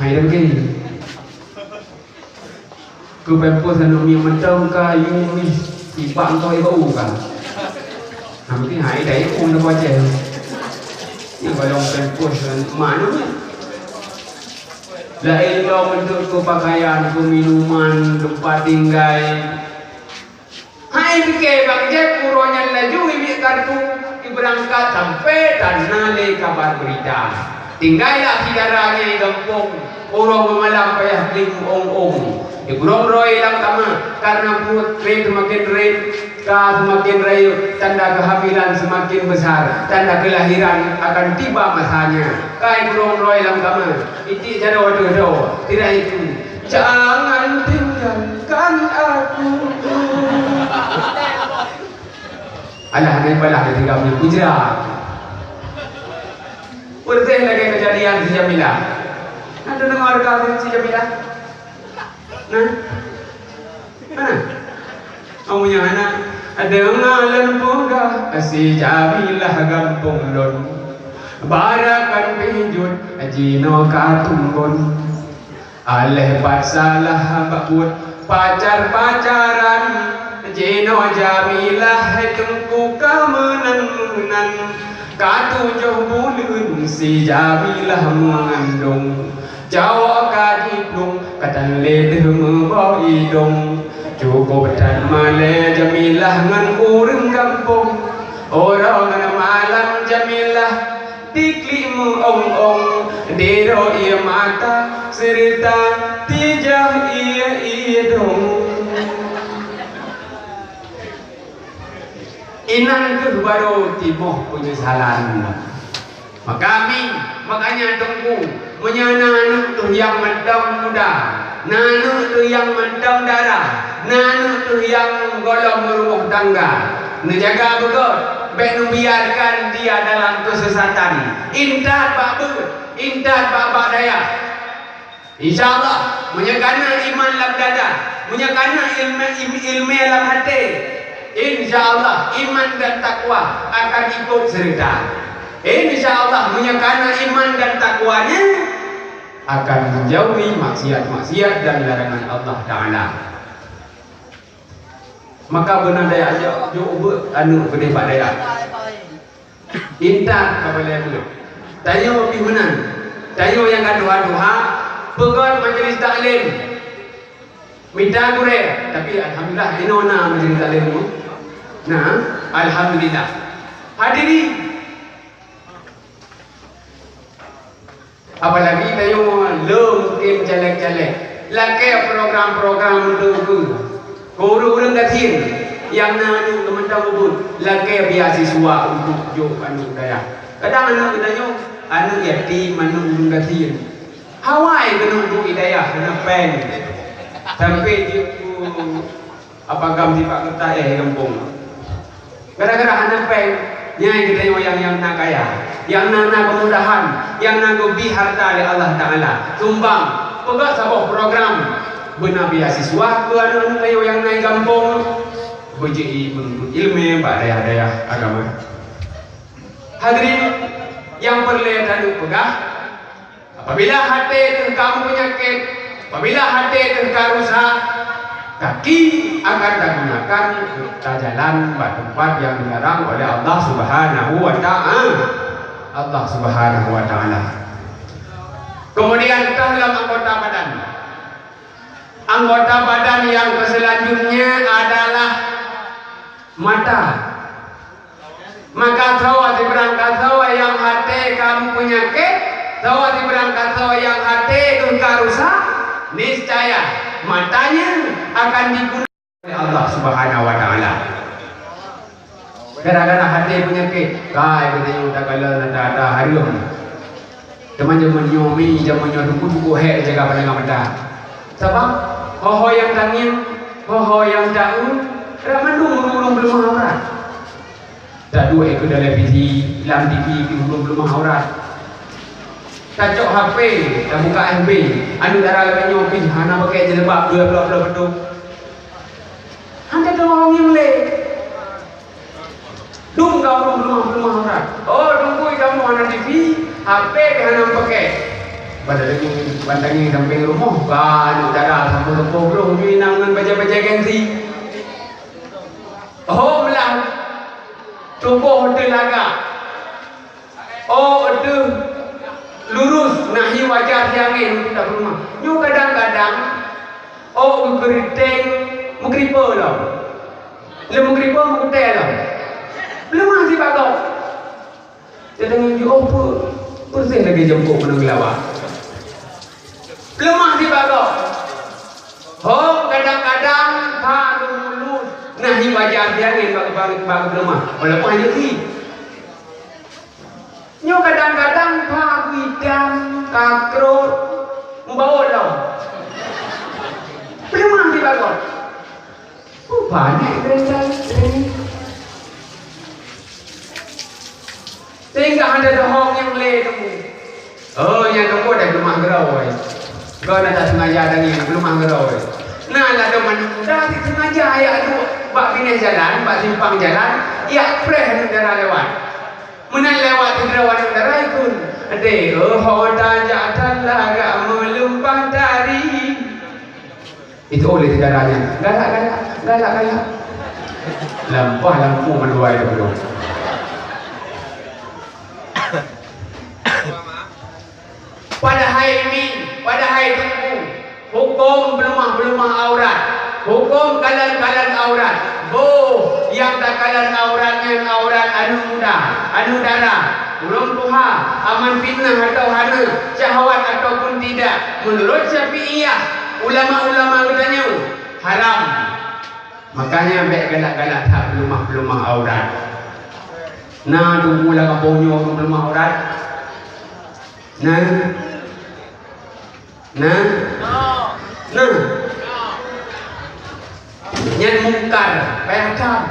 Hai deuh. Keu pampers aneuk miet mantong ka yue mih, ipak engkau iba u ka. Nah, mungkin hai dah ikung dah baca. Nyang golong pampers aneuk mak aneuk miet. Laén lom untuk keu pakaian, keu minuman, teumpat tinggai. Hai pike Bang Jack, uroe nyan laju ibiet kartu, ibeurangkat sampai tan na lé kabar beurita. Tinggai lah syedara nyang i gampông, uroe meumalam payah bli ong-ong. Igrong roe lam kama, karna pruet rét seumaken rét, ka seumaken rayeuk, tanda keuhamilan seumaken beusar, tanda keulahiran akan tiba masanya. Ka igrong roe lam kama, itik jaroe deuh-deuh, tidak itu. Jangan tinggalkan aku. Alah, hana ibalah lé tinggai meunyoe bujra. Peureuséh lagée keujadian si Jamilah. Na teudeungoe reuka si Jamilah? Nah. Nah. Kamu nyang hana deungoe lôn peugah, si Jamilah gampông lôn. Barakan pih jeuet jinoe ka tunggon. Aléh pat salah bak buet pacar-pacaran, jinoe Jamilah teungku ka meunan-meunan. Ka tujoh buleuen si Jamilah meungandong. Cowok ka jiplueng, ka tan lé deuh meuboh idong. Cukup that malée Jamilah ngon ureuëng gampông. Uroe ngon malam Jamilah diklik meu-ong-ong, didroe ié mata, seureuta tijah ié idong. Inan kheueh barô timoh peunyesalan. Maka mi, makanya teungku, meunyoe na aneuëk teuh nyang mantong muda, na aneuëk teuh nyang mantong dara, na aneuëk teuh nyang gohlom meurumoh tangga, neujaga beugét, bék neubiarkan dia dalam keusesatan. Intat bak beuet, intat bak-bak dayah. Insya Allah, meunyoe kana iman lam dada, meunyoe kana ilmé, im-, ilmé lam até, insya Allah iman dan takwa akan ikut serta. Insya Allah, meunyoe kana iman dan takwanya akan menjauhi maksiat-maksiat dan larangan Allah Taala. Maka beuna dayah jok, jok ubeuet aneuk keudeh bak dayah. Intat ka balée beuet. Tanyoe pih meunan. Tanyoe nyang ka tuha-tuha, peugöt majlis taklim. Mita gurée, tapi alhamdulillah, inoe na majlis taklim nyoe. Na, alhamdulillah. Hadirin, apalagi tanyoe le mungken caleg-caleg. Lakée program-program untuk ureueng-ureueng gasien nyang na aneuk geumantong ubeuet, lakée beasiswa untuk jok aneuk dayah. Kadang aneuk geutanyoe aneuk yatim, aneuk ureueng gasien. Hawai keuneuk bu hidayah, hana péng. Sampai jeuet ku apa gam sifat keutai eh gampông. Gara-gara hana péng, nyai geutanyoe nyang, nyang na kaya, nyang na, na keumudahan, nyang na geubri hareuta lé Allah Taala. Sumbang, peugöt saboh program beuna beasiswa keu aneuk-aneuk tanyoe nyang na i gampông, beujeuet i meununtut ileumèe bak dayah-dayah agama. Hadirin nyang peureulèe taneuk peugah, apabila até teuh ka meupeunyakét, apabila até teuh ka rusak, kaki akan tagunakan tajalan bak teumpat nyang dilarang oleh Allah Subhanahu wa Ta'ala. Allah Subhanahu wa Ta'ala. Kemudian, teuh lam anggota badan. Anggota badan nyang keuselanjutnya adalah mata. Maka soe sibarang kasoe nyang até ka meupeunyakét, soe sibarang kasoe nyang até teuh ka rusak, niscaya matanya akan diguna oleh Allah Subhanahu wa Ta'ala. Gara-gara até peunyakét, kai geutanyoe takalon ata-ata hareuem. Teuma jameun nyoe mi, jameun nyoe teungku-teungku hék jaga pandangan mata. Sabab ho-ho nyang tangieng, ho-ho nyang ta-eu, rab mandum ureueng-ureueng peuleumah aurat. Taduek keu televisi, lam T V keu ureueng peuleumah aurat. Tacok H P, tabuka F B, aneuk dara lagèe nyoe pih hana pakèk jilbab dua ploh-ploh beutôi. Hana teurimong lé. Dum ka ureueng peuleumah-peuleumah aurat. Oh, teungku kamoe hana T V, H P pih hana pakèk. Ban tangieng, ban tangieng sampéng rumoh, ka aneuk dara sampôh-sampôh bloh ju inong ngon bajèe-bajèe gengsi. Oh, meulah tuboh teuh lagak. Oh, teuh lurus, na hi wajar siangén untuk tapeuleumah. Nyoe kadang-kadang, oh, geuriteng meukripe lom. Lé meukripe meukutée lom. Peuleumah sibagoe. Teudeungoe jiôh peue, peue seh lagèe jampôk meunang geulawa. Peuleumah sibagoe. Ho, kadang-kadang ka lulus, na hi wajar siangén bak, bak, bak peuleumah. Walaupun hana hi. Nyoe kadang-kadang ka guidang, ka krot, meubaôt lom. Peuleumah sibagoe. Rupanya geureuntang, geureuntang. Sehingga hana teuhong nyang lé teungku. Oh, nyang teungku dah peuleumah keudroe. Goe na taseungaja tangieng peuleumah keudroe. Na ladôm aneuk muda diseungaja jak duek bak binéh jalan, bak simpang jalan, jak preh aneuk dara lewat. Meunan lewat sidroe aneuk dara ikheun, "Deh, oh, ho tajak that lagak meulimpah tari." Itu oleh syedara nyan. Galak, galak, galak, galak. Lampah lampu meuluai tu. Padahai mi, padahai teungku, huköm peuleumah-peuleumah aurat, huköm kalon-kalon aurat, boh nyang takalon aurat nyan aurat aneuk muda, aneuk dara, ureueng tuha, aman fitnah atawa hana, syahwat ataupun tidak, meunurot Syafi'iyah, ulama-ulama geutanyoe, haram. Makanya bèk galak-galak that peuleumah-peuleumah aurat. Na teungku lam gampông nyoe ureueng peuleumah aurat? Na? Na? Na? Nyan mungkar, payah that.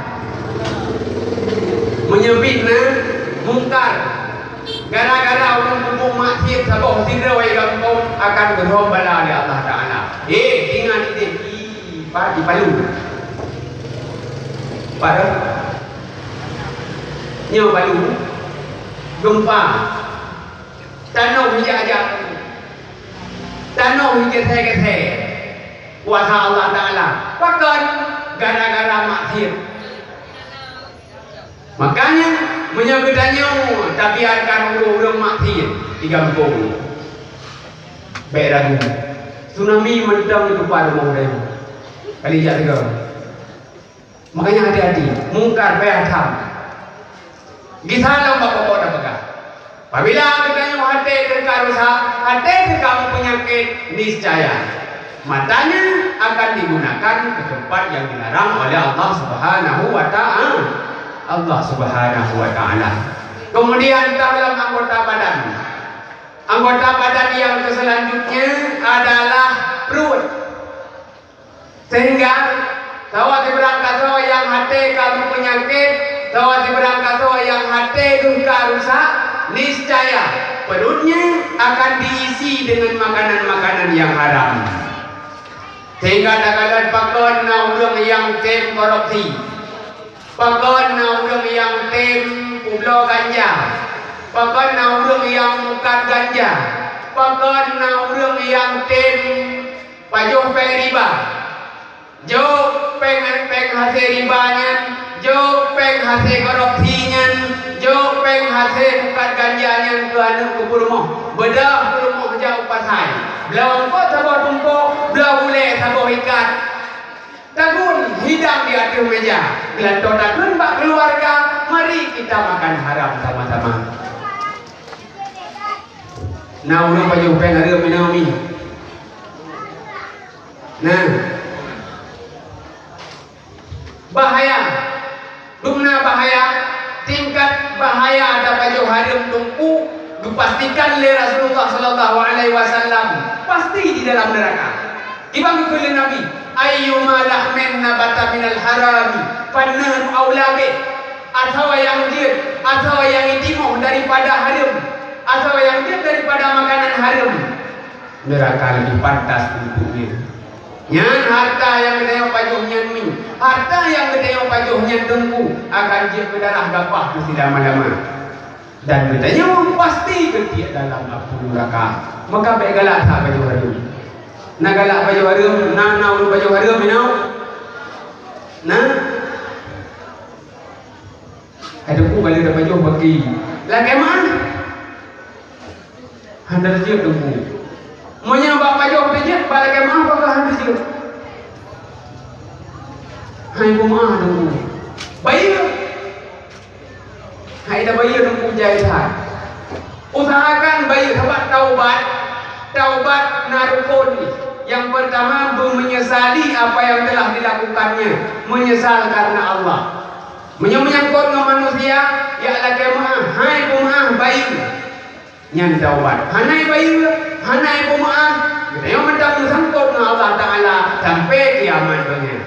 Meunyoe bit na mungkar. Gara-gara ureueng peubuet maksiet saboh sidroe gampông akan geuhom bala lé Allah Taala. Eh, ingat idéh, i, pa-, i Palu. Pada nyoe Palu, gempa. Tanoh ijak-jak. Tanoh igeusé-geusé. Kuasa Allah Taala. Pakon? gara-gara maksiat. Makanya, meunyoe geutanyoe tabiarkan ureuëng-ureuëng maksiat di gampông, bék ragu, tsunami mantong geutupa rumoh geutanyoe. Kali jak teuga. Makanya hati-hati, mungkar payah tham. Gisa lom bak pokok tapeugah. Apabila geutanyoe até teuka rusak, até teuka meupeunyakét, niscaya matanya akan digunakan ke tempat yang dilarang oleh Allah Subhanahu wa Ta'ala. Allah Subhanahu wa Ta'ala. Kemudian dalam anggota badan. Anggota badan yang selanjutnya adalah perut. Sehingga, sawa sibarang kasoe nyang até ka meupeunyakét, sawa sibarang kasoe nyang até geuh ka rusak, niscaya perutnya akan diisi dengan makanan-makanan yang haram. Sehingga takalon pakon na ureuëng nyang tem korupsi, pakon na ureuëng nyang tem peubloe ganja, pakon na ureuëng nyang mukat ganja, pakon na ureuëng nyang tem pajoh péng riba. Jok péng, péng hasé riba nyan, jok péng hasé korupsi nyan, jok péng hasé mukat ganja nyan keu aneuëk keu peurumoh. Beudôh peurumoh jak u pasai. Bloe eungkôt saboh tumpôk, bloe gulée saboh ikat. Tagun hidang di ateueh méja. Geulantoe tagun bak keuluwarga, mari kita makan haram sama-sama. Na ureuëng pajoh péng hareuem meunan mi. Nah. Bahaya. Dumna bahaya, tingkat bahaya tapajoh hareuem teungku geupastikan lé Rasulullah sallallahu alaihi wasallam pasti di dalam neuraka. Kiban geukheun lé Nabi, "Ayyuma lahmin nabata minal harami, fannaru aula bih." Atawa nyang jeuet, atawa nyang jitimoh daripada hareuem, atawa nyang jeuet daripada makanan hareuem, neuraka leubeh pantas untuknya. Nyan harta nyang geutanyoe pajoh nyan mi, harta nyang geutanyoe pajoh nyan teungku akan jeuet keu darah gapah keu silama-lama. Dan geutanyoe pasti geutiek dalam apui neuraka. Maka bék galak that pajoh hareuem. Na galak pajoh hareuem, na, na ureuëng pajoh hareuem, inoe? Na? Hai teungku, bala tapajoh bagi. Lakée meuáh. Hana jeuet teungku. Meunyoe bak pajoh teujeuet, bak lakée meuáh bak hana jeuet. Hai peumaáh teungku. Bayeue. Hai tabayeue teungku jai that. Usahakan bayeue sabab taubat. Taubat na rukun. Yang pertama, menyesali apa yang telah dilakukannya. Menyesal karena Allah. Meunyoe meunyangkot ngon manusia, jak lakée meuáh, hai peumaáh bayeue. Nyan taubat. Hana bayeue, hana peumaáh, geutanyoe mantong meusangkot ngon Allah Taala sampai kiamat donya.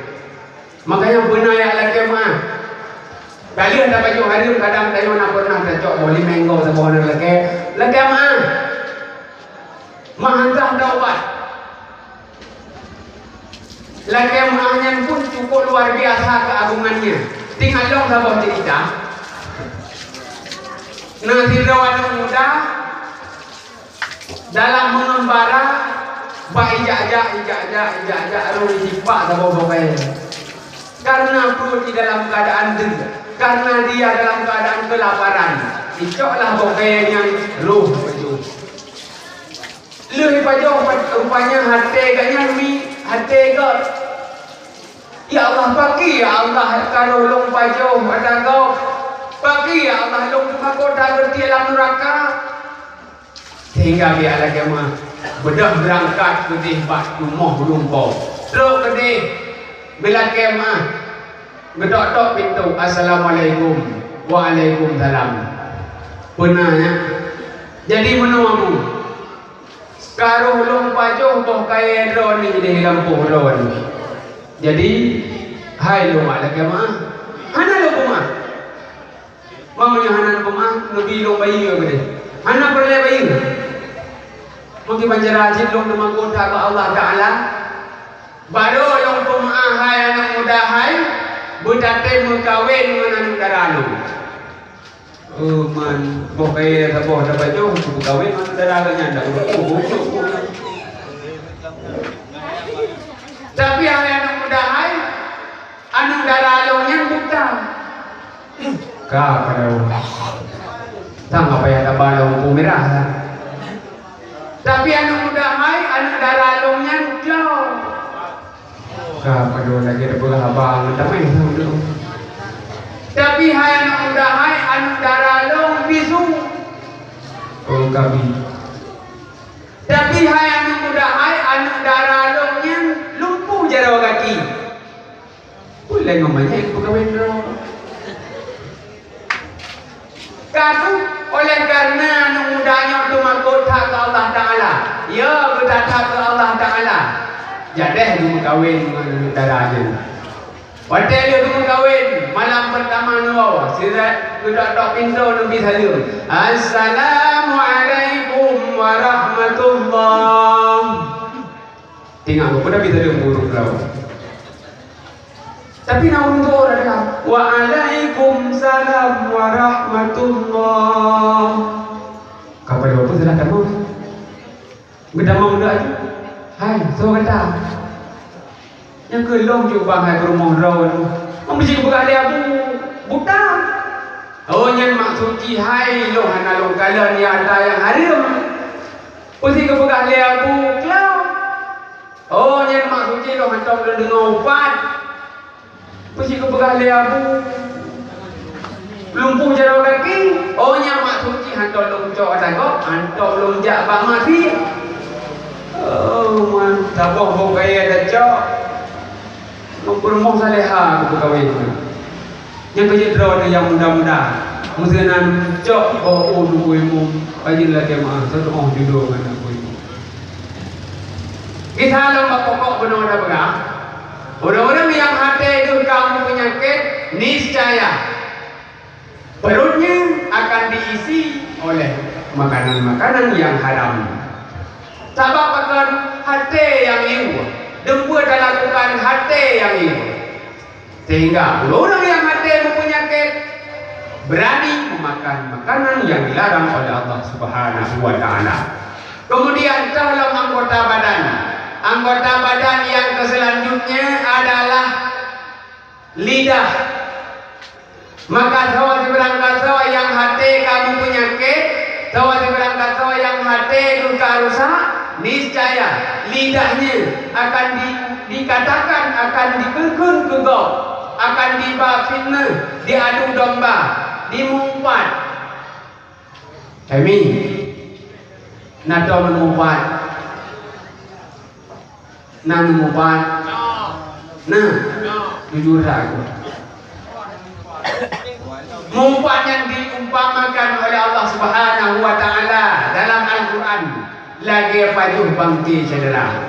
Makanya beuna jak lakée meuáh. Ka lheueh tapajoh hareuem kadang tanyoe na pernah tacok boh limeng goe saboh aneuk lakée, lakée meuáh. Meuhantah taubat. Lakée meuáh nyan pun cukup luar biasa keuagungannya. Tinggai lom saboh cerita. Na sidroe aneuk muda dalam mengembara bak ijak-jak, ijak-jak, ijak-jak, rhot jisipak saboh boh kayée. Karena perut di dalam keadaan deuh, karena dia dalam keadaan kelaparan, icoklah boh kayée nyan rhot pajoh. Lheueh pajoh, rupanya até geuh nyan mi, até geuh. Ya Allah, pakri ya Allah, ka roh lôn pajoh ata gob. Pakri ya Allah, lôn teumakot that geutiek lam neuraka. Sehingga bak lakée meuáh beudôh beurangkat keudeh bak rumoh lumpoe. Trok keudeh bak lakée meuáh, geutok-tok pintoe, "Assalamualaikum." "Waalaikumsalam." Peue na nyan? Jadi meunoe Abu, ka roh lôn pajoh boh kayée droeneuh di gampông droeneuh. Jadi, hai lôn bak lakée meuáh, hana lôn peumaáh. Meunyoe hana peumaáh, neubi lôn bayeue keudeh. Hana peureulée bayeue. Mungken panjara cit lôn teumakot that bak Allah Taala. Barô lôn peumaáh hai aneuk muda hai, beutatem meukawen ngon aneuk dara lôn. Oh man, boh kayée saboh tapajoh, meukawen ngon aneuk dara lôn nyan dak. Tapi hai aneuk muda hai, dara lôn nyan buta. Ka padahai. Sang apa nyang taba lam lampu mirah lah. Tapi aneuk muda hai, aneuk dara lôn nyan cloe. Ka padahai lagèe tapeugah haba ngon tamèh tu. Tapi hai aneuk muda hai, aneuk dara lôn bisu. Oh, kami. Tapi hai aneuk muda hai, aneuk dara lôn nyan lumpuh jaroe gaki. Ulèe ngon manyèt peukawen droe. Ka tu, oleh karena aneuk muda nyoe teumakot that keu Allah Taala. Ya, geutat-that keu Allah Taala. Jadeh geumeukawen ngon aneuk dara nyan. Watèe lheueh geumeukawen, malam pertama nyoe, sirat geutok-tok pintoe neubi saleuem. "Assalamualaikum warahmatullah." Teuingat, peue neubi saleuem ureueng droe. Tapi na ureueng tuha dak, "Waalaikumsalam warahmatullah." Ka padahai peue salah tamong? Geutamong dak laju. "Hai, soe gata?" "Nyan keuh lôn jubah hai peurumoh droe nyoe." Meuseuti geupeugah lé Abu, buta. Oh, nyan maksud jih hai lôn hana lôn kalon di hareuta nyang hareuem. Meuseuti geupeugah lé Abu, cloe. Oh, nyan maksud jih lôn hantom lôn deungoe upat. Peue cit geupeugah lé Abu, lumpuh jaroe gaki? Oh, nyan maksud jih hantom lôn cok ata gob, hantom lôn jak bak maté. Oh, man, saboh boh kayèe tacok. Ngon peurumoh saleha geupeukawen. Nyang keujeuet droeneuh nyang muda-muda. Meuseunan cok boh u Teungku Imum, pajan lagèe meu'ah, seuteungoh judoe ngon Teungku Imum. Kisah lom bak pokok bunoe tapeugah, ureueng-ureueng nyang até deuh ka meupeunyakét, niscaya perutnya akan diisi oleh makanan-makanan yang haram. Sabab pakon? Até nyang yue, deuh peue talakukan até nyang yue. Sehingga ureueng nyang até meupeunyakét berani memakan makanan yang dilarang oleh Allah Subhanahu wa Ta'ala. Kemudian, toh lom anggota badan. Anggota badan yang keselanjutnya adalah lidah. Maka, soe sibarang gasoe nyang até ka meupeunyakét, soe sibarang gasoe nyang até deuh ka rusak, niscaya lidahnya akan di-, dikatakan, akan dikeukheun keu gob, akan diba fitnah, diadu domba, dimeuupat. Hai Mi, na tom meuupat? Na meuupat? Na? Jujur that. Meuupat nyan diumpamakan oleh Allah Subhanahu wa Ta'ala dalam Al-Quran lagèe pajoh bangke syedara.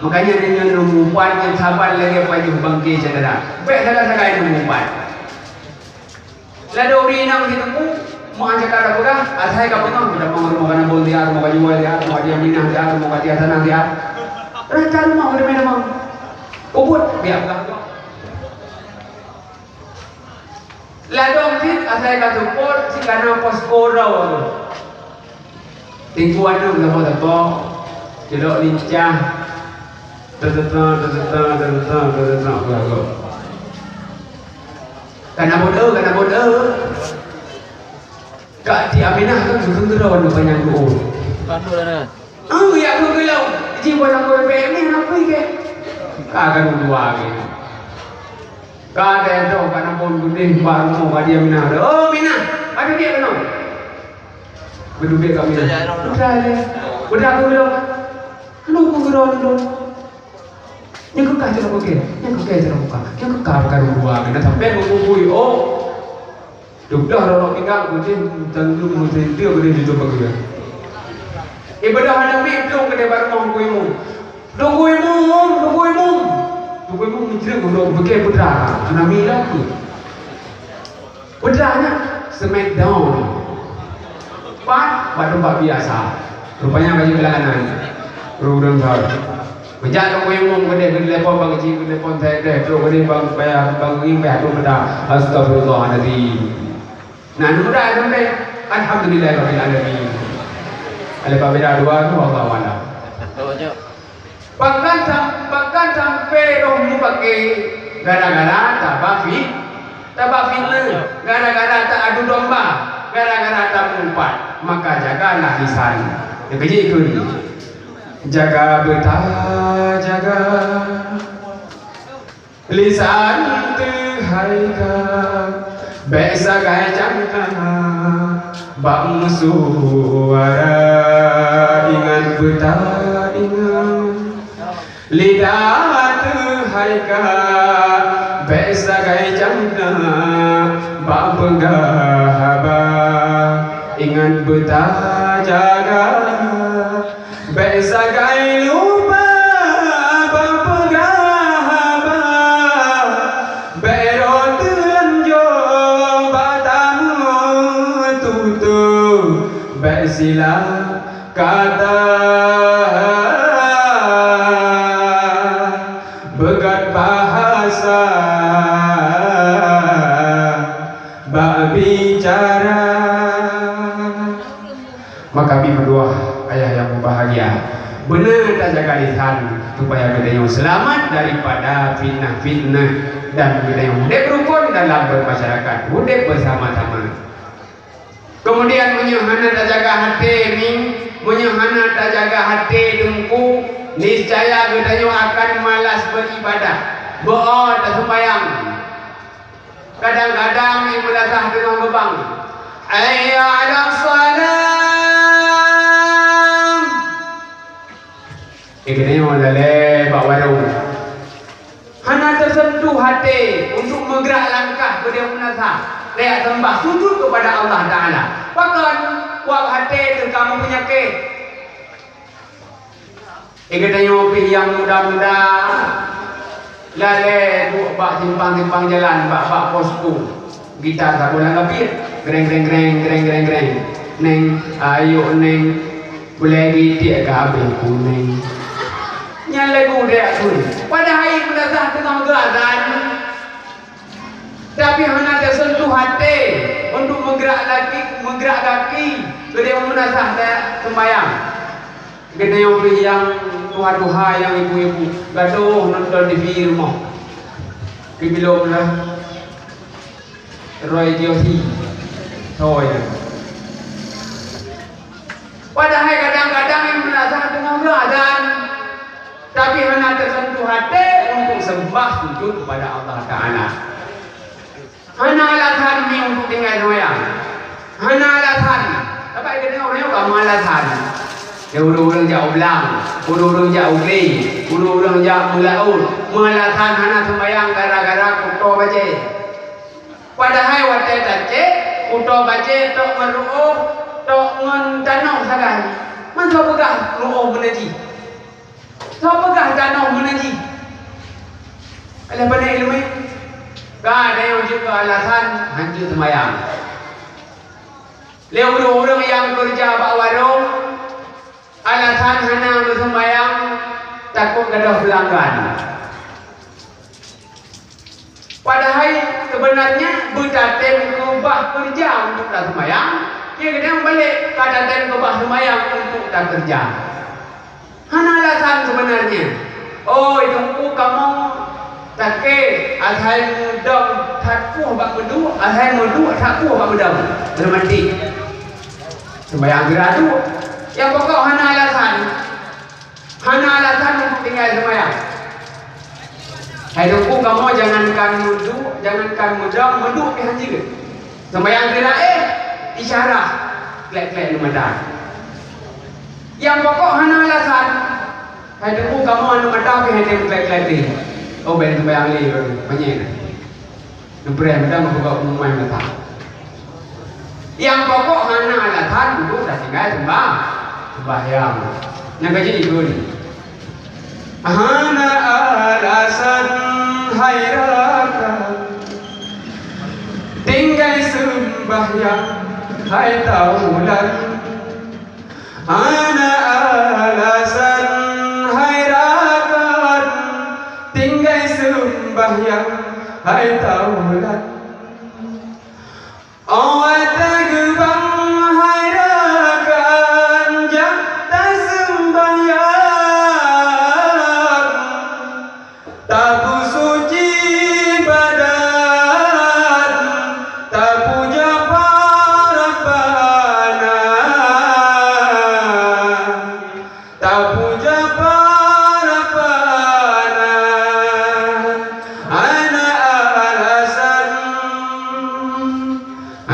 Makanya, deungon meuupat nyan saban lagèe pajoh bangke syedara. Bèk sagai-sagai meuupat. Ladôm ureueng inong si Teungku, mak cakap dak peugah, asai ka peungoh, geutamong rumoh Kanabon siat, rumoh Kajuwai siat, rumoh Haji Aminah siat, rumoh Haji Hasanah siat. Rata rumoh geutamong-tamong. Ubit biak peugah. Ladôm cit asai ka seupôt, cit ka na posko droe. Teungku aneuk saboh-saboh, ceulok lincah, teuteutang, teuteutang, teuteutang, teuteutang, peugah gob. Kanabon eu, Kanabon eu. Kak Ti Aminah kan geukheun droe nyoe panyang tu'oh. Kanabon eu. Ah, ya, keu geulong. Ji boh lam boh B M ni hana pui ke? Ka, ka dua ke. Ka ada yang tahu, ka na phôn geude bak rumoh ka dia Minah. Oh, Minah, ada dia kena. Geuduek ka Minah. Udah ya. Udah aku bilang. Lu aku bilang dulu. Nyang kekah cara pakai. Nyang kekah cara buka. Nyang kekah pakai dua. Kena sampai menggugui. Oh. Dublah rot pinggang, kucing tanggung, kucing dia boleh jujur bagi dia. Ibadah hana mi, plueng keude bak rumoh Teungku Imum. Teungku Imum, Teungku Imum. Teungku Imum meujreuk untuk bukée putra. Hana mi lom tu. Putranya smackdown. Pat, bak teumpat biasa. Rupanya baju belahan. Ureueng-ureueng tahu. Meujak Teungku Imum keudeh, geutelepon bang Haji, geutelepon saya deh, trok keudeh bang payah, bang Imum payah tu meuda. Astagfirullahalazim. Nah, nu meuda sampai, alhamdulillahirabbil alamin. Alif bak beda dua tu, Allahu a'lam. Pakon sam-, pakon sampai roh mupake, Gara-gara taba fit-, taba fitnah, gara-gara ta adu domba, gara-gara tameuumpat, maka jagalah lisan. Nyang keujeuet keu jaga beutajaga. Lisan teuhai ka, bék sagai cangkang bak meusuara, ingat beutaingat. Lidah teuhai ka, bék sagai cangkang bak peugah haba, ingat beutajaga. Bék sagai lupa bak peugah haba, bék rot teulanjô bak tameututoe, bék silap kata, beugét bahasa bak bicara. Maka bimeudoa, ayah nyang meubahagia, beuna tajaga lisan supaya geutanyoe seulamat daripada fitnah-fitnah dan geutanyoe udép rukon dalam bermasyarakat, udép beusama-sama. Keumudian, meunyoe hana tajaga até, mi, meunyoe hana tajaga até, Teungku, niscaya geutanyoe akan malas beribadah, beuo taseumbayang. Kadang-kadang di meunasah teungoh geubang, "Hayya 'alas shalah!" Eh, geutanyoe lalée bak warong. Hana teuseuntuh até untuk meugrak langkah bak meunasah, tajak seumbah sujud keupada Allah Taala. Pakon? Wab até teuka meupeunyakét. Eh, geutanyoe pih nyang muda-muda, lalée duek bak simpang-simpang jalan, bak, bak posko. Gita saboh lam gabiet, greng, greng, greng, greng, greng, greng. "Neng, ayok, Neng, pulai gitiek ka habéh kuneng." Nyan lagu dek aku. Padahai meunasah teungoh geuazan. Tapi hana teuseuntuh até untuk meugrak laki, meugrak gaki, keudeh meunasah tajak seumbayang. Geutanyoe pih nyang tuha-tuha, nyang ibu-ibu, gadoh nonton T V rumoh. Di bilom lah. Roy Joshi. Roy. Padahai kadang-kadang nyang meunasah teungoh geuazan, tapi hana teuseuntuh até untuk seumbah sujud keupada Allah Taala. Hana alasan mi untuk tinggai seumbayang. Hana alasan. Tapi geutanyoe nyoe ka meualasan. Ya, ureueng-ureueng jak u blang, ureueng-ureueng jak u glé, ureueng-ureueng jak meulaôt, meualasan hana seumbayang gara-gara kuto bajée. Padahai watée tacék, kuto bajée tok ngon ruôh, tok ngon tanoh sagai. Man soe peugah ruôh meunajih? Soe peugah tanoh meunajih? Alah, pane iéleumé? Ka ada nyang jeuet keu alasan hanjeuet seumbayang. Lé ureueng-ureueng nyang keureuja bak warong, alasan hana meuseumbayang, takot gadôh peulanggan. Padahai seubeunarnya beutatem keubah keureuja untuk taseumayang, nyang keudeh meubalek ka tatem keubah seumayang untuk takeureuja. Hana alasan seubeunarnya. Oh, Teungku, kamoe sakét, asai meudong that puih bak meuduek, asai meuduek that puih bak meudong. Romantik. Seumayang geura duek. Nyang pokok hana alasan. Hana alasan untuk tinggai seumayang. Hai Teungku, kamoe jangankan meuduek, jangankan meudong, meuduek pih hanjeuet. Seumayang geura éh, isyarah, klek-klek lam mata. Nyang pokok hana alasan. Hai Teungku, kamoe aneuk mata pih hana meuklek-klek pih. Oh, ben seumayang lé, manyét. Neupreh meudan meupeugah pengumuman meuta. Nyang pokok hana alasan untuk tatinggai seumbah-, seumbahyang. Nyang ka jeuet ikheun. Hana alasan hai rakan tinggai seumbahyang hai taulan. Hana alasan hai rakan tinggai seumbahyang hai taulan. Oh, watée geubang hai rakan jak taseumbahyang, tapeusuci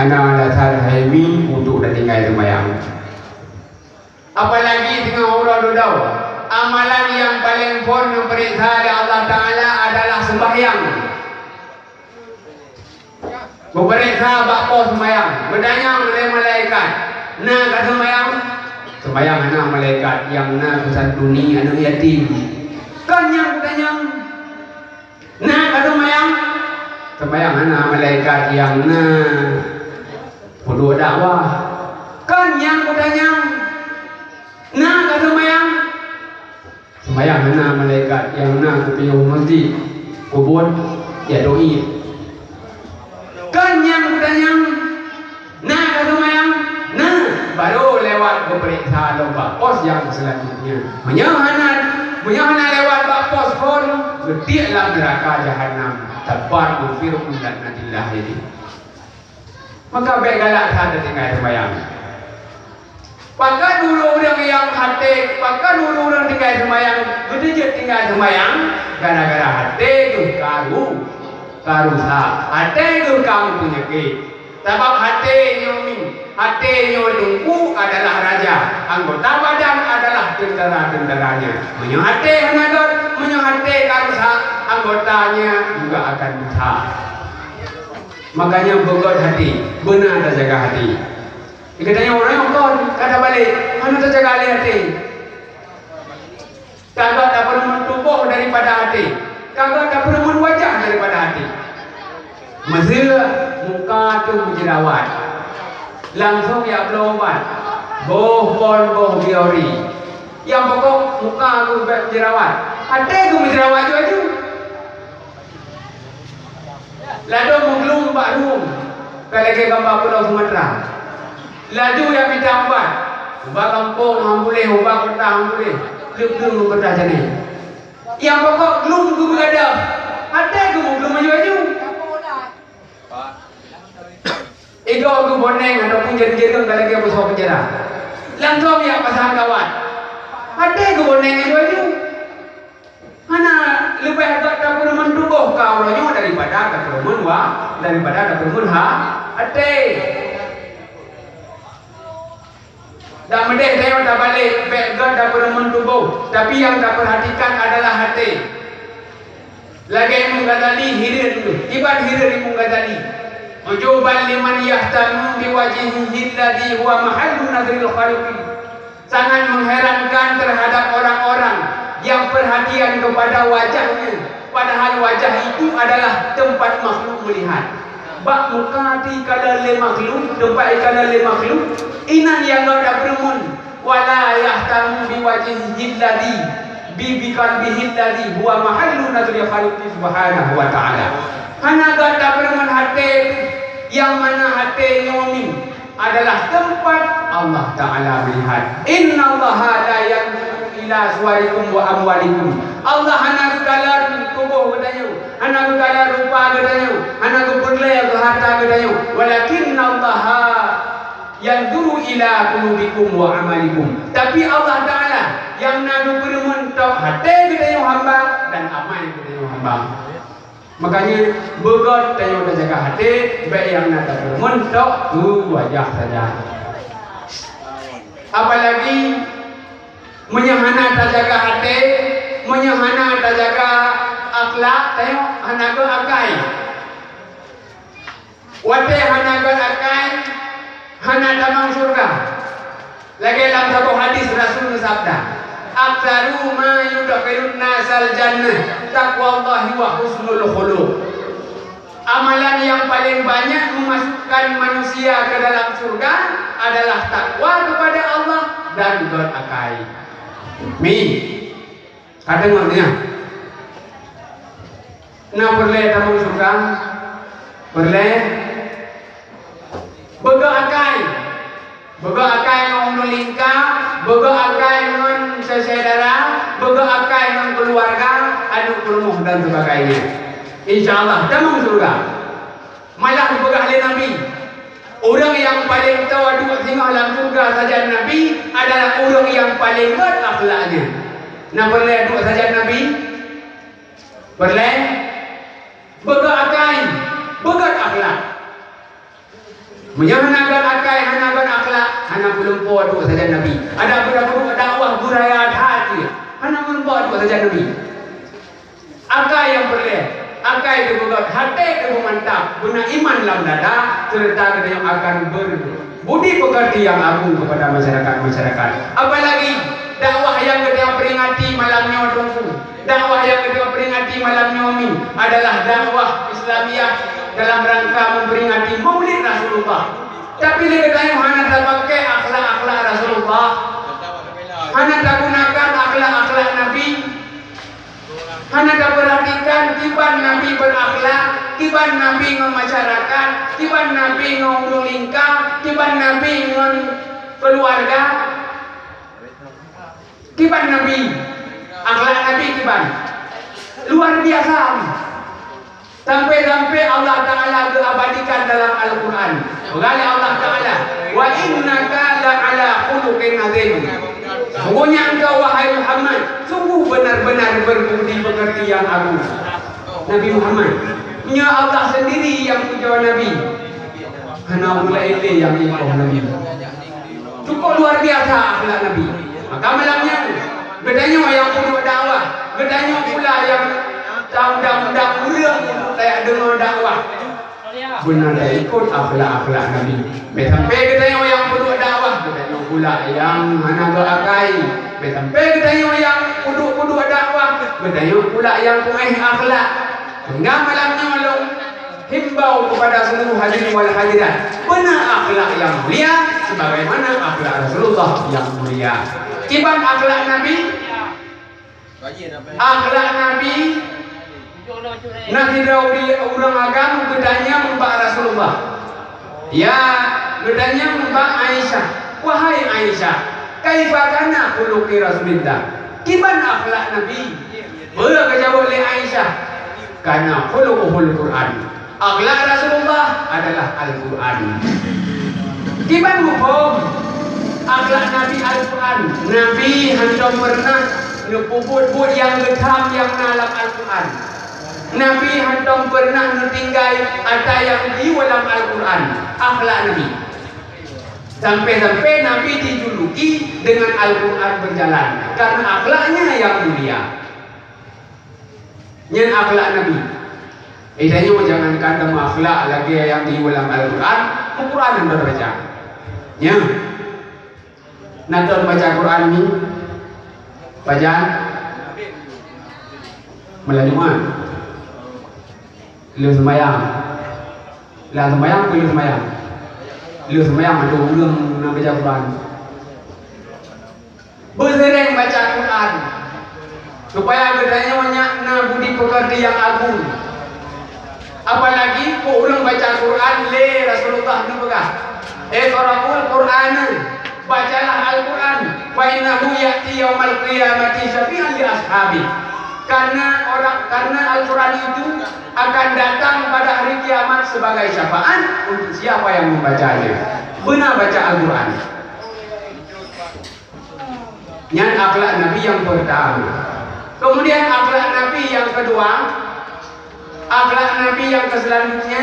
Na dasar hai mi untuk tatinggai seumayang. Apalagi singoh uroe dudoe, amalan nyang paleng phon neupeuriksa lé Allah Taala adalah seumbahyang. Geupeuriksa bak poh seumayang, geutanyong lé malaikat, "Na ka seumayang?" "Seumayang hana, malaikat, nyang na peusantuni aneuëk yatim." Kon nyang geutanyong. "Na ka seumayang?" "Seumayang hana, malaikat, nyang na peuduek dakwah." Kon nyang geutanyong. "Na ka seumayang?" "Seumayang hana, malaikat, nyang na kupiôh meuseujid, kubuet ya toiet." Kon nyang geutanyong. "Na ka seumayang?" "Na." Barô lewat geupeuriksa lom bak pos nyang seulanjutnya. Meunyoe hana, meunyoe hana lewat bak pos phon, geutiek lam neuraka jahanam, teumpat mufirun laknatillah ini. Maka bék galak that tatinggai seumayang. Pakon ureuëng-ureuëng nyang até, pakon ureuëng-ureuëng tinggai seumayang, geuteujeuet tinggai seumayang, gara-gara até geuh ka ru-, ka rusak, até geuh ka meupeunyakét. Sabab até nyoe min, até nyoe teungku adalah raja, anggota badan adalah tentara-tentaranya. Meunyoe até hana gét, meunyoe até ka rusak, anggotanya juga akan rusak. Makanya beugét até, beuna tajaga até. Geutanyoe ureuëng kon ka tabalek, hana tajaga lé até. Ka gét tapeurumeun tuboh daripada até, ka gét tapeurumeun wajah daripada até. Meuseu muka teuh meujerawat, langsong jak bloe ubat, boh pon boh biori. Nyang pokok muka keuh bék meujerawat, até keuh meujerawat aju-aju. Ladôm meuglum bak rhueng, ka lagée gamba pulo Sumatra. Laju jak mita ubat, ubat gampông han puléh, ubat kota han puléh, gleueng-gleueng kota janai. Nyang pokok glum keuh beugadôh, até keuh meuglum aju-aju. Igoe keuh boneng ataupun jeureung-jeureung ka lagée beusoe peunjara. Langsong jak pasang kawat, até keuh boneng aju-aju. Hana leubeh gét tapeurumeun tuboh ka uroe nyoe daripada tapeurumeun wa-, daripada tapeurumeun ha-, até. Dan meudeh tanyoe tabalek, bék gét tapeurumeun tuboh, tapi nyang tapeurhatikan adalah até. Lagée Imam Ghazali hireuen, iban hireuen Imam Ghazali, "Ujuban liman yahtamu biwajhihi alladhi huwa mahallu nadhril khaliqi." Sangat mengherankan terhadap orang-orang yang perhatian kepada wajahnya, padahal wajah itu adalah tempat makhluk melihat. Bak muka ikalon lé makhluk, tempat ikalon lé makhluk, inan nyang gét tapeurumeun, wala yahtamu biwajhihi alladhi, bi, biqalbihi alladhi huwa mahallu nadhri khaliqi subhanahu wa ta'ala. Hana gét tapeurumeun até, nyang mana até nyoe min adalah tempat Allah Ta'ala melihat. "Innallaha la yanzuru ila suwarikum wa amwalikum." Allah hana geukalon tuboh geutanyoe, hana geukalon rupa geutanyoe, hana geupeureulée keu hareuta geutanyoe. "Walakinnallaha yanzuru ila qulubikum wa amalikum." Tapi Allah Ta'ala nyang na geupeurumeun tok até geutanyoe hamba dan amai geutanyoe hamba. Makanya, beugét tanyoe tajaga até, bék nyang na tapeurumeun tok keu wajah saja. Apalagi meunyoe hana tajaga até, meunyoe hana tajaga akhlak, tanyoe hana gét akai. Watée hana gét akai, hana tamong syeuruga. Lagée lam saboh hadis Rasul geusabda, "Aktsaru ma yudkhilun nasal jannah taqwallahi wa husnul khuluq." Amalan nyang paleng banyak meumasukkan manusia keu dalam syeuruga adalah takwa keupada Allah dan gét akai. Mi. Ka deungoe nyan? Na peureulée tamong syeuruga? Peureulée? Beugét akai. Beugét akai ngon ureuëng lingka, beugét akai ngon syedara, beugét akai ngon keuluwarga, aneuëk peurumoh dan sebagainya. Insya Allah, tamong syeuruga. Malah geupeugah lé Nabi, ureuëng nyang paleng toe duek singoh lam syeuruga sajan Nabi adalah ureuëng nyang paleng gét akhlaknya. Na peureulée duek sajan Nabi? Peureulée? Beugét akai, beugét akhlak. Meunyoe hana gon akai, hana gon akhlak, hana meulumpoe duek sajan Nabi. Adak beudôh dakwah beuraya that jih, hana meulumpoe duek sajan Nabi. Akai nyang peureulée, akai teupeugét, até teupeumantap, beuna iman lam dada, seureuta geutanyoe akan beubudi peukeurti nyang agong keupada masyarakat-masyarakat. Apalagi dakwah nyang geutanyoe peuringati malam nyoe Teungku, dakwah nyang geutanyoe peuringati malam nyoe Mi adalah dakwah Islamiah dalam rangka memperingati Maulid Rasulullah. Tapi lé geutanyoe hana tapaké akhlak-akhlak Rasulullah, hana tagunakan akhlak-akhlak Nabi, hana tapeuratikan kiban Nabi beurakhlak, kiban Nabi ngon masyarakat, kiban Nabi ngon ureuëng lingka, kiban Nabi ngon keuluwarga. Kiban Nabi, akhlak Nabi kiban. Luar biasa. Sampai-sampai Allah Ta'ala geuabadikan dalam Al-Quran. Peugah lé Allah Ta'ala, "Wa innaka la'ala khuluqin azim." Sungguhnya engkau, wahai Muhammad, sungguh benar-benar berbudi pekerti yang agung. Nabi Muhammad, nyoe Allah sendiri yang puja Nabi. Hana ureuëng laén lé nyang ikoh Nabi. Cukup luar biasa akhlak Nabi. Maka malam nyan, geutanyoe nyang peuduek dakwah, geutanyoe pula nyang taundang-undang ureuëng untuk tajak deungoe dakwah. Beuna taikot akhlak-akhlak Nabi. Bèk sampai geutanyoe nyang peuduek dakwah, geutanyoe pula nyang hana geuakai. Bèk sampai geutanyoe nyang peuduek-peuduek dakwah, geutanyoe pula nyang puéh akhlak. Sehingga malam nyoe lôn himbau kepada seluruh hadirin wal hadirat, beuna akhlak yang mulia sebagaimana akhlak Rasulullah yang mulia. Kiban akhlak Nabi? Akhlak Nabi, na sidroe ureuëng agam geutanyong bak Rasulullah. Ya, geutanyong bak Aisyah, "Wahai Aisyah, kaifa kana khuluqi Rasulillah?" Kiban akhlak Nabi? Peue geujaweueb lé Aisyah? "Kana khuluquhul Qur'an." Akhlak Rasulullah adalah Al-Qur'an. Kiban muphom akhlak Nabi Al-Qur'an? Nabi hantom peureunah neupeubuet buet nyang geutham nyang na lam Al-Qur'an. Nabi hantom peureunah neutinggai ata nyang diyue lam Al-Qur'an. Akhlak Nabi. Sampai-sampai Nabi dijuluki dengan Al-Qur'an berjalan, karena akhlaknya yang mulia. Nyan akhlak Nabi. Eh, tanyoe jangankan teuma akhlak lagèe nyang di dalam Al-Qur'an, Al-Qur'an hana baca. Nyan. Na teubaca Qur'an ni? Pajan? Malam Jumat. Lheuh seumayang. Lam seumayang, lheuh seumayang. Lheuh seumayang, adoh ureueng na baca Qur'an. Beuseuréng baca Quran, supaya geutanyoe nyak na budi peukeurti nyang agung. Apalagi peue ureueng baca Quran lé Rasulullah neupeugah, "Iqra'ul Qur'ana," bacalah Al-Quran, "fa innahu ya'ti yaumal qiyamati syafi'an li ashabi." Karena orang, karena Al-Quran itu akan datang pada hari kiamat sebagai syafaat untuk siapa yang membacanya. Beuna baca Al-Quran. Nyan akhlak Nabi nyang peurtama. Kemudian akhlak Nabi nyang keudua, akhlak Nabi nyang keuseulantutnya,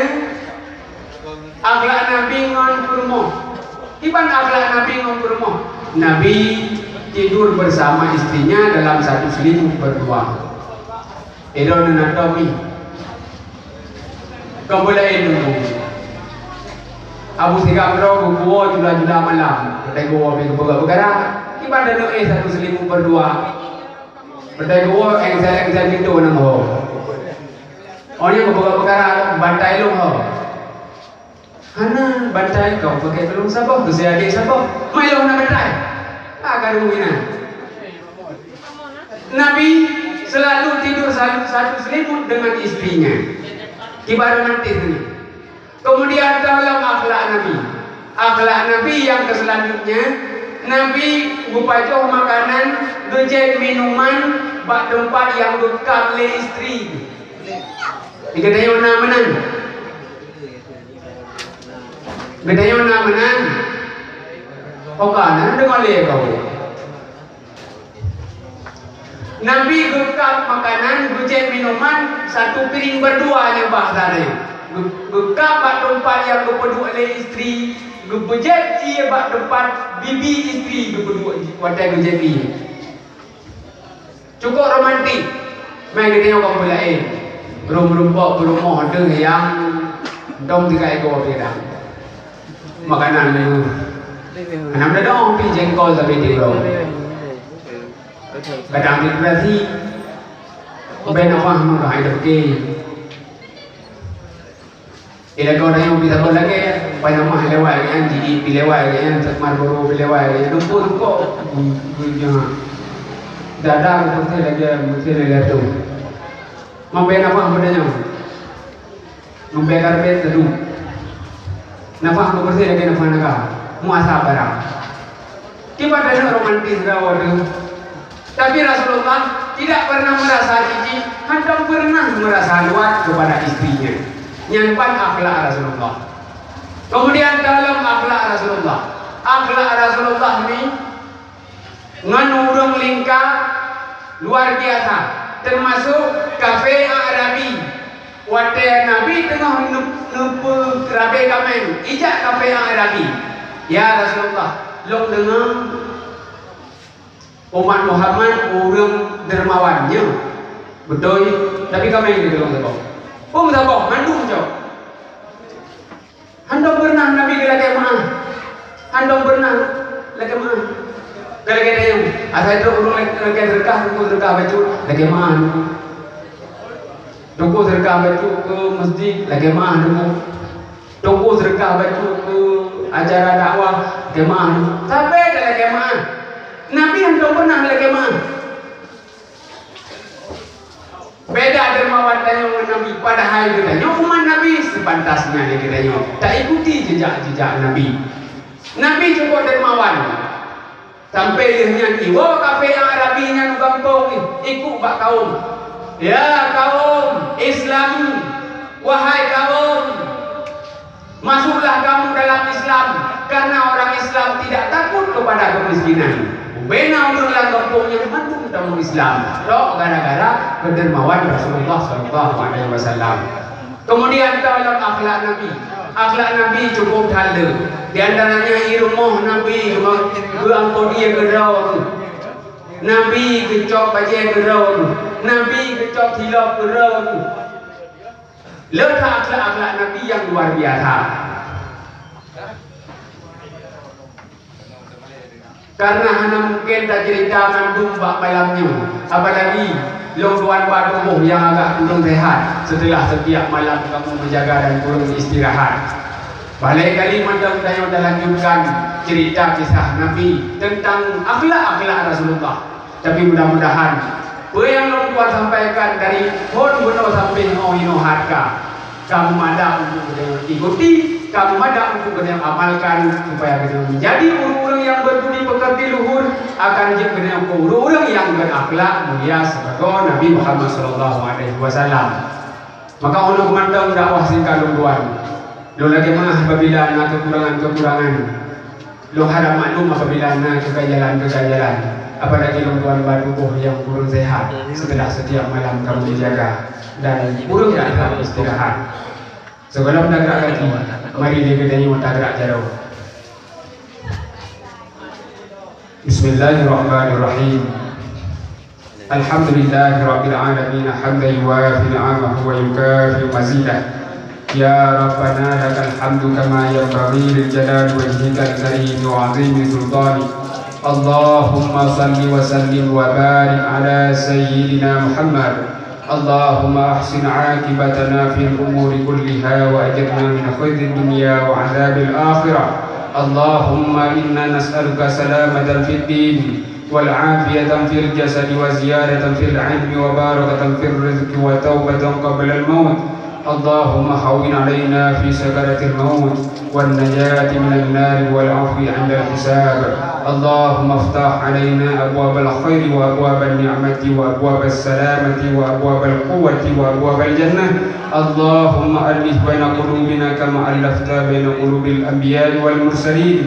akhlak Nabi ngon peurumoh. Kiban akhlak Nabi ngon peurumoh? Nabi tidur bersama istrinya dalam satu selimut berdua. Idong na tom mi. Kon peue laén nunggu. Abu Sigam droe geuwoe jula-jula malam. Beutai geuwoe pih geupeugah peukara. Kiban taneuk éh satu selimut berdua. Beutai geuwoe engsel-engsel pintoe nyang ho. Oh nyan geupeugah peukara bantai lôn ho. Hana bantai kau pakai kalung saboh, keu si adék saboh. Mai lôn hana bantai. Ka karu inan. Nabi selalu tidur sa-, satu selimut dengan istrinya. Kiban romantis ni. Kemudian dalam akhlak Nabi. Akhlak Nabi yang keselanjutnya, Nabi geupajoh makanan, geujép minuman bak teumpat nyang geukab lé istri. Geutanyoe na meunan? Geutanyoe na meunan? Ho ka na deungoe lé kau. Nabi geukab makanan, geujép minuman, satu piring berdua nyoe bah tadi. Geukab bak teumpat nyang geupeuduek lé istri, geupeujép ié bak teumpat bibi istri geupeuduek watée geujép ié. Cukup romantik. Meunan geutanyoe bak peulaén. Rum-rumpok peurumoh deuh nyang dong tiga ekor bidang. Makanan menu. Anak muda dong pi jengkol tapi di uroe. Kadang di berasi. Ubé nafah meuga hai deuke. Ilée kau nyoe bisa kon lagée, pai namah lewat nyan, jiji pi lewat nyan, sak Marlboro pi lewat nyan, dumpuk-dumpuk. Dada bersih lagée bersih lagée tu. Mampai nafah pada nyoe. Mampai karpet tedu. Nafah bersih lagée nafah naga. Muasa barang. Kiban romantis dah waduh. Tapi Rasulullah tidak pernah merasa jijik, hantom pernah merasa luar kepada istrinya. Nyan pan akhlak Rasulullah. Kemudian dalam akhlak Rasulullah, akhlak Rasulullah ni ngon ureuëng lingka luar biasa, termasuk kafé Arabi. Watée Nabi teungoh neupeurabe kaméng, ijak kafé Arabi, "Ya Rasulullah, lôn deungoe umat Muhammad ureuëng dermawan nyoe. Beutôi, tapi kaméng di dalam saboh. Peue saboh, mandum cok." Hantom pernah Nabi geulakée meu'ah. Hantom pernah lakée meu'ah. Geulakée dayong. Asai trok ureuëng lakée seudeukah, teungku seudeukah bacut, lakée meu'ah. Teungku seudeukah bacut keu masjid, lakée meu'ah. Teungku seudeukah bacut keu acara dakwah, lakée meu'ah. Sabe geulakée meu'ah. Nabi hantom pernah lakée meu'ah. Beda dermawan tanyoe ngon Nabi, padahai geutanyoe umat Nabi, sepantasnya lé geutanyoe taikuti jejak-jejak Nabi. Nabi cukup dermawan. Sampai lheueh nyan iwoe kafé Arabi nyan u gampông, ikuk bak kaum. "Ya kaum Islam, wahai kaum, masuklah kamu dalam Islam, karena orang Islam tidak takut kepada kemiskinan." Bubena ureuëng lam gampông nyan mandum tamong Islam, tok gara-gara keudermawan Rasulullah sallallahu alaihi wasallam. Kemudian tahu lom akhlak Nabi. Akhlak Nabi cukup that le. Di antaranya i rumoh Nabi geuangkot ié keudroe. Nabi geucok bajée keudroe. Nabi geucok silop keudroe. Le that akhlak-akhlak Nabi nyang luar biasa. Karena hana mungkin taceurita mandum bak malam nyoe, apalagi lôn tuan bak tuboh nyang agak kureueng sehat. Setelah setiap malam kamu menjaga dan kureueng istirahat. Balik kali mantong tanyoe talanjutkan cerita kisah Nabi tentang akhlak-akhlak Rasulullah. Tapi mudah-mudahan peue nyang lôn tuan sampaikan dari phon bunoe sampai nyoe inoe hareuga, kamu madak untuk geutanyoe ikuti, kamu madak untuk geutanyoe amalkan, supaya geutanyoe menjadi ureuëng-ureuëng nyang berbudi pekerti luhur, akan jeuet geutanyoe keu ureuëng-ureuëng nyang berakhlak mulia sibagoe Nabi Muhammad sallallahu alaihi wasallam. Maka ulôn mantong dakwah singkat lôn tuan. Lôn lakée meu'ah apabila na kekurangan-kekurangan. Lôn harap maklum apabila na keuganjalan-keuganjalan. Apalagi lôn tuan bak tuboh nyang kureueng sehat. Setelah setiap malam kamu dijaga dan kureueng istirahat. Sebelum tagrak gaki, mari lé geutanyoe tagrak jaroe. Bismillahirrahmanirrahim. الحمد لله رب العالمين، حمدا يوافي نعمه ويكافئ مزيده. يا ربنا لك الحمد كما ينبغي لجلال وجهك الكريم وعظيم سلطانك. اللهم صل وسلم وبارك على سيدنا محمد. اللهم أحسن عاقبتنا في الأمور كلها وأجرنا من خزي الدنيا وعذاب الآخرة. اللهم إنا نسألك سلامة في الدين والعافية في الجسد وزيادة في العلم وبركة في الرزق وتوبة قبل الموت. اللهم هون علينا في سكرات الموت والنجاة من النار والعفو عند الحساب. اللهم افتح علينا أبواب الخير وأبواب النعمة وأبواب السلامة وأبواب القوة وأبواب الجنة. اللهم ألف بين قلوبنا كما ألفت بين قلوب الأنبياء والمرسلين.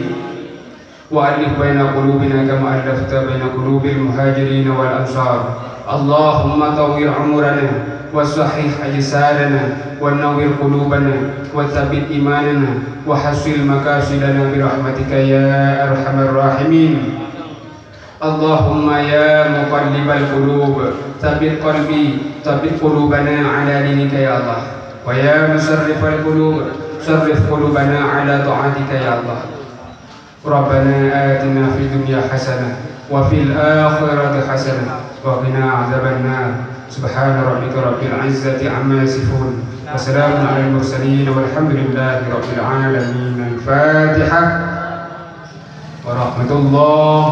وألف بين قلوبنا كما ألفت بين قلوب المهاجرين والأنصار. اللهم طول عمرنا وصحح أجسادنا ونور قلوبنا وثبت إيماننا وحصل مقاصدنا برحمتك يا أرحم الراحمين. اللهم يا مقلب القلوب ثبت قلبي، ثبت قلوبنا على دينك يا الله. ويا مصرف القلوب صرف قلوبنا على طاعتك يا الله. ربنا آتنا في الدنيا حسنة وفي الآخرة حسنة وقنا عذاب النار. سبحان ربك رب العزة عما يصفون. وسلام على المرسلين والحمد لله رب العالمين. الفاتحة. ورحمة الله.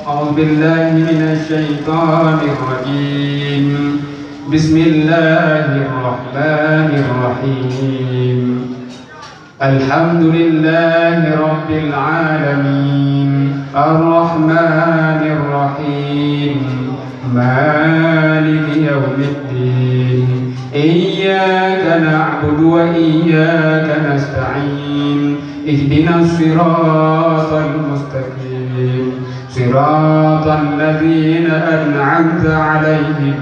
أعوذ بالله من الشيطان الرجيم. بسم الله الرحمن الرحيم. الحمد لله رب العالمين. الرحمن الرحيم. مالك يوم الدين. إياك نعبد وإياك نستعين. اهدنا الصراط المستقيم. صراط الذين أنعمت عليهم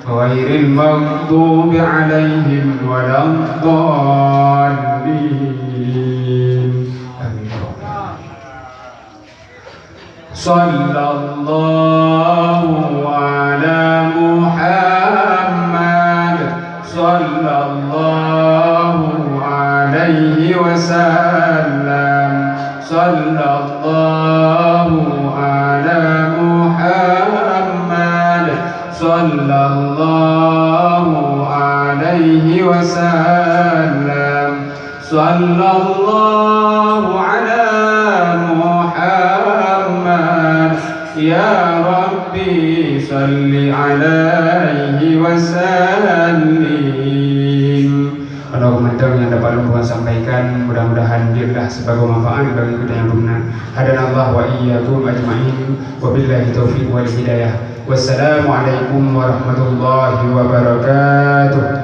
غير المغضوب عليهم ولا الضالين. آمين. صلى الله على محمد. صلى الله عليه وسلم. صلى الله على محمد. صلى الله عليه وسلم. صلى الله على محمد. يا ربي صل عليه وسلم. Pada komentar yang dapat lôn sampaikan, mudah-mudahan jeuet lah sibagoe manfaat bagi kita yang beuna. Hadanallah wa iyyakum ajma'in. Wabillahi taufiq wal hidayah. Wassalamualaikum warahmatullahi wabarakatuh.